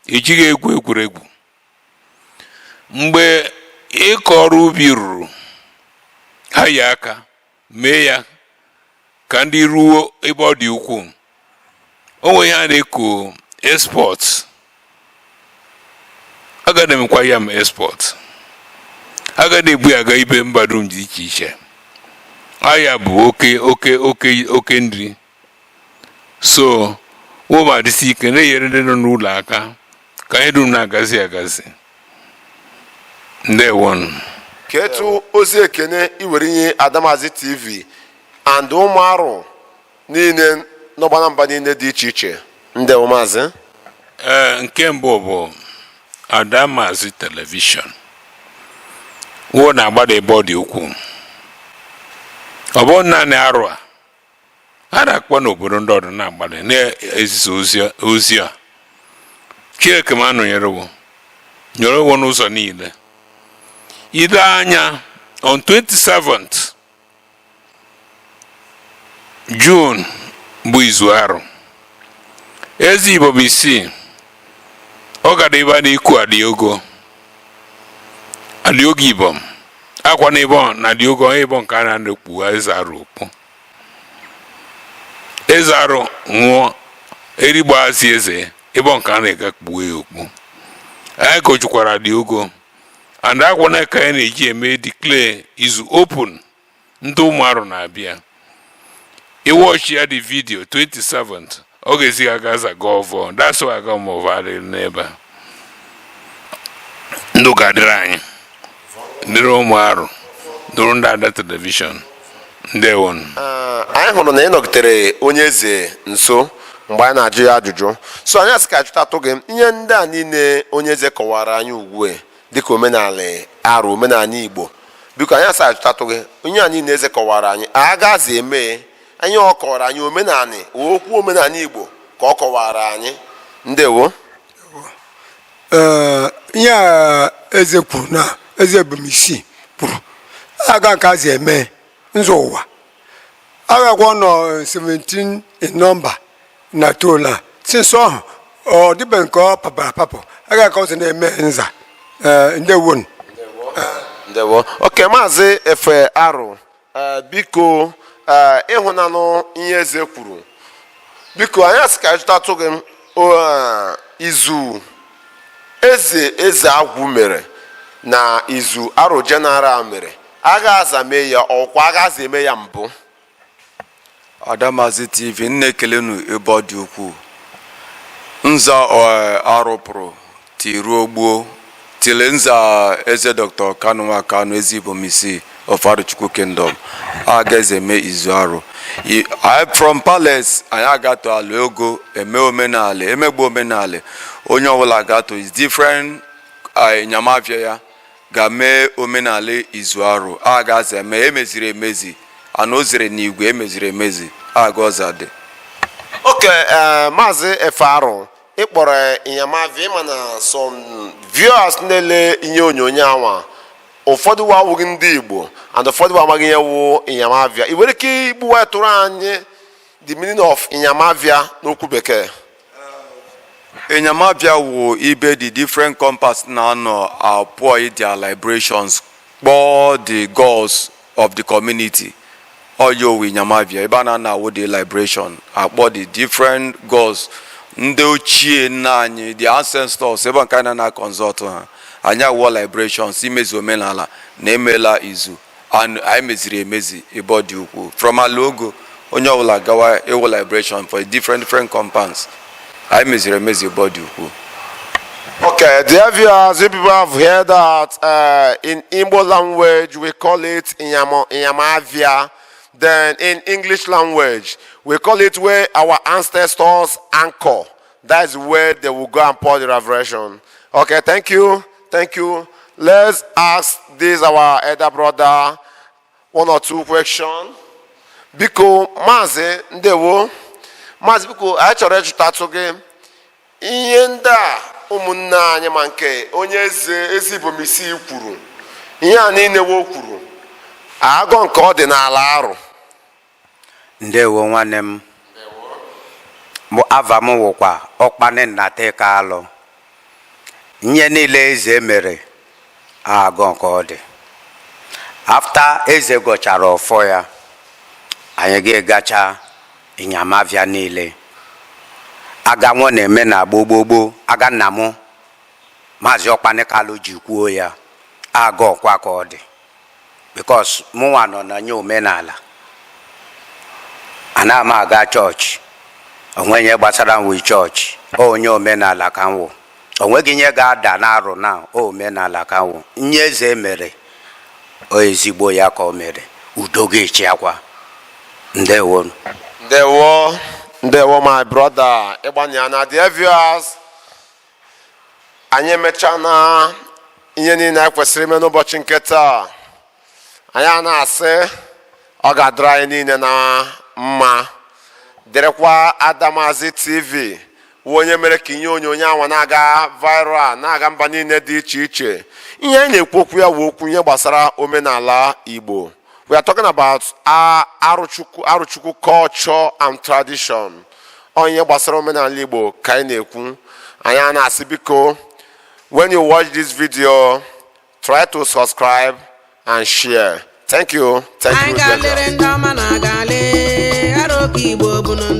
ejighị egwu egwuregwu. Mgbe ịkọ ọrụ ubi ruru, ha yi aka mee ya ka ndị ruo ebe ọ dị ukwuu. O nwere ihe a na-eko export, aga na-emekwa ya m export, aga na-ebu ya aga ibe mba dum dị iche iche. Aya bụ oke oke oke oke nri. So woma dịsi ike na-enyere ndị nọ n'ụlọ aka ka ihe dum na-agazi agazi. Ndewonu. Ka etu ozi ekene iwere nye Adamazi TV and ụmụ arụ niile nọgba na mba niile dị iche iche. Ndị maazị. Ee, nke mbụ bụ Adamazi Television wo na-agbada ebe ọ dị ukwuu. Ọ bụrụ naanị arụ a a na-akpọ n'obodo ndị ọdụ na-agbada na-ezisa ozi a, Chineke ma nọnyerewo nyerewo n'ụzọ niile. Ile anya on 27th June bụ izu arụ eze Igbo bụ isii, ọ gara ebe a na-eku Adiogo, Adiogo Ibom akwa na ebe na Adiogo ebe nke a na-ekpu eze arụ okpu. Eze Arụ nwụọ, erigbazi eze ebe nke a na-ega kpuo ya okpu. Anyị gojukwara dị ogo and agwụna ka anyị na-eji eme declare izu open. Ndị ụmụ Arụ na-abịa iwatch ya the video 27th, ọ ga-ezi aga aza gọvọ. That's why aga m ọva adịrị n'ebe a. Ndụ ga-adịrị anyị, dịrị ụmụ Arụ, dịrị ndị Ada Television. Ndewonu. Anyị hụrụ na ị nọgitere onye eze nso mgbe anyị na-ajụ ya ajụjụ, so anyị asị ka ajụtatụ gị ihe ndị a niile onye eze kọwara anyị ugbu a dịka omenala Arụ, omenala Igbo. Biko, anyị asị ajụtatụ gị ihe a niile eze kọwara anyị, agazi eme anyị ọ kọwara anyị omenala okwu omenala Igbo ka ọ kọwara anyị. Ndewo. Ee, ihe a eze kwuru na eze ebumisi kwuru aga nke azi eme nzọ ụwa agakwa nọ 17 in number na tola since ọhụ ọ dịbe nke ọ papụrụ apapụ aga ka ọ sị na-eme nza. Ee, ndewonu. Ndewo. Oke Maazị Efe Arụ, biko, ịhụnanụ ihe eze kwuru. Biko, anyị asị ka ajụtatụ gị izu eze agwụ mere na izu Arụ General mere, agha aza mee ya ọkwa agha aza eme ya mbụ? Adamazi TV, nna, ekelenu ebe ọ dị ukwuu. Nza arụpụrụ tiruo gbuo tili nza eze Dr. Kanu nwa Kanu, eze Ibomisi of Arochukwu Kingdom, aga eze eme izu Arụ. From palace anyị agatọ ala ogo eme omenala, emegbu omenala. Onye ọbụla gatọ is different nyamafia ya ga-mee omenala izu Arụ a ga-aza eme. Emeziri emezi ana o zere n'igwe, emeziri emezi aga ọza dị. Oke Maazị Efe Arụ, ịkpọrọ ịnyamavia, ịma na some viewers na-ele ihe onyonyo anwa, ụfọdụ wa awụghị ndị Igbo and ụfọdụ wa amaghị ihe wụ ịnyamavia. Ị nwere ike igbuwa tụrụ anyị the meaning of ịnyamavia n'okwu Bekee? Enyamabịa wụ ibe the different compounds na-anọ apụọ their libations, kpọọ the gods of the community. Oyo wụ Enyamabịa, ebe a na-ana awụ the liberation, akpọ the different gods, ndị ochie nna anyị, the ancestors, ebe nke anyị na consult ha. Anyị awụọ libations imezi omenala na emela izu and anyị meziri emezi ebe ọ dị ukwuu. From ala ogo, onye ọbụla gawa ịwụ liberation for different different compounds. Anyị meziri emezi ebe ọ dị ukwuu. Okay, dear viewers, you people have heard that in Igbo language we call it Inyamavia. Then in English language, we call it where our ancestors anchor. That is where they will go and pour the revelation. Okay, thank you. Thank you. Let's ask this our elder brother one or two questions. Biko, Maazị, ndewo. Maazị, biko, anyị chọrọ ịjụtatụ gị ihe ndị a ụmụnne anyị ma nke onye eze eze Ibomisi kwuru. Ihe a niile wo kwuru agọ nke ọdịnala Arụ. Ndewo, nwanne m. Mụ ava m wụkwa Ọkpani Nnateka Alụ. Ihe niile eze mere agọ nke ọ dị. After eze gọchara ọfọ ya, anyị ga-egacha ịnyamavia niile aga nwa na-eme na gboo gboo gboo. Aga nna m Maazị Ọkpani Kalụ ji kwuo ya agọ ọkwa ka ọ dị, because mụnwa nọ na nye omenala. Ana m aga chọọchị, onwe ihe gbasara m wi chọọchị. Onye omenala ka m wụ. Onweghị ihe ga-ada n'Arụ na omenala ka m wụ. Nye eze mere o ezigbo ya ka o mere, udo ga-echi akwa. Ndewo. Ndewo, ndewo, my brother. Ịgbanye na dear viewers, anyị emechaa na ihe niile anyị kwesịrị ime n'ụbọchị nke taa. Anyị a na-asị ọ ga-adịrị anyị niile na mma, dịrịkwa Adamazi TV wụ onye mere ka ihe onyonyo anwa na-aga viral, na-aga mba niile dị iche iche. Ihe anyị na-ekwu okwu ya wụ okwu ihe gbasara omenala Igbo. We are talking about Arụchukwu, Arụchukwu culture and tradition. Ọ ihe gbasara omenala Igbo ka anyị na-ekwu. Anyị a na-asị, biko, when you watch this video, try to subscribe and share. Thank you, thank Anyị you. ga-alere ndị ọma na-aga ale. Arụ Oke Igbo bụ ndị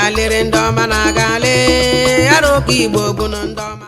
Ga-lere ndị ọma na-aga lee, Arọ Oke Igbo bụ ndị ọma.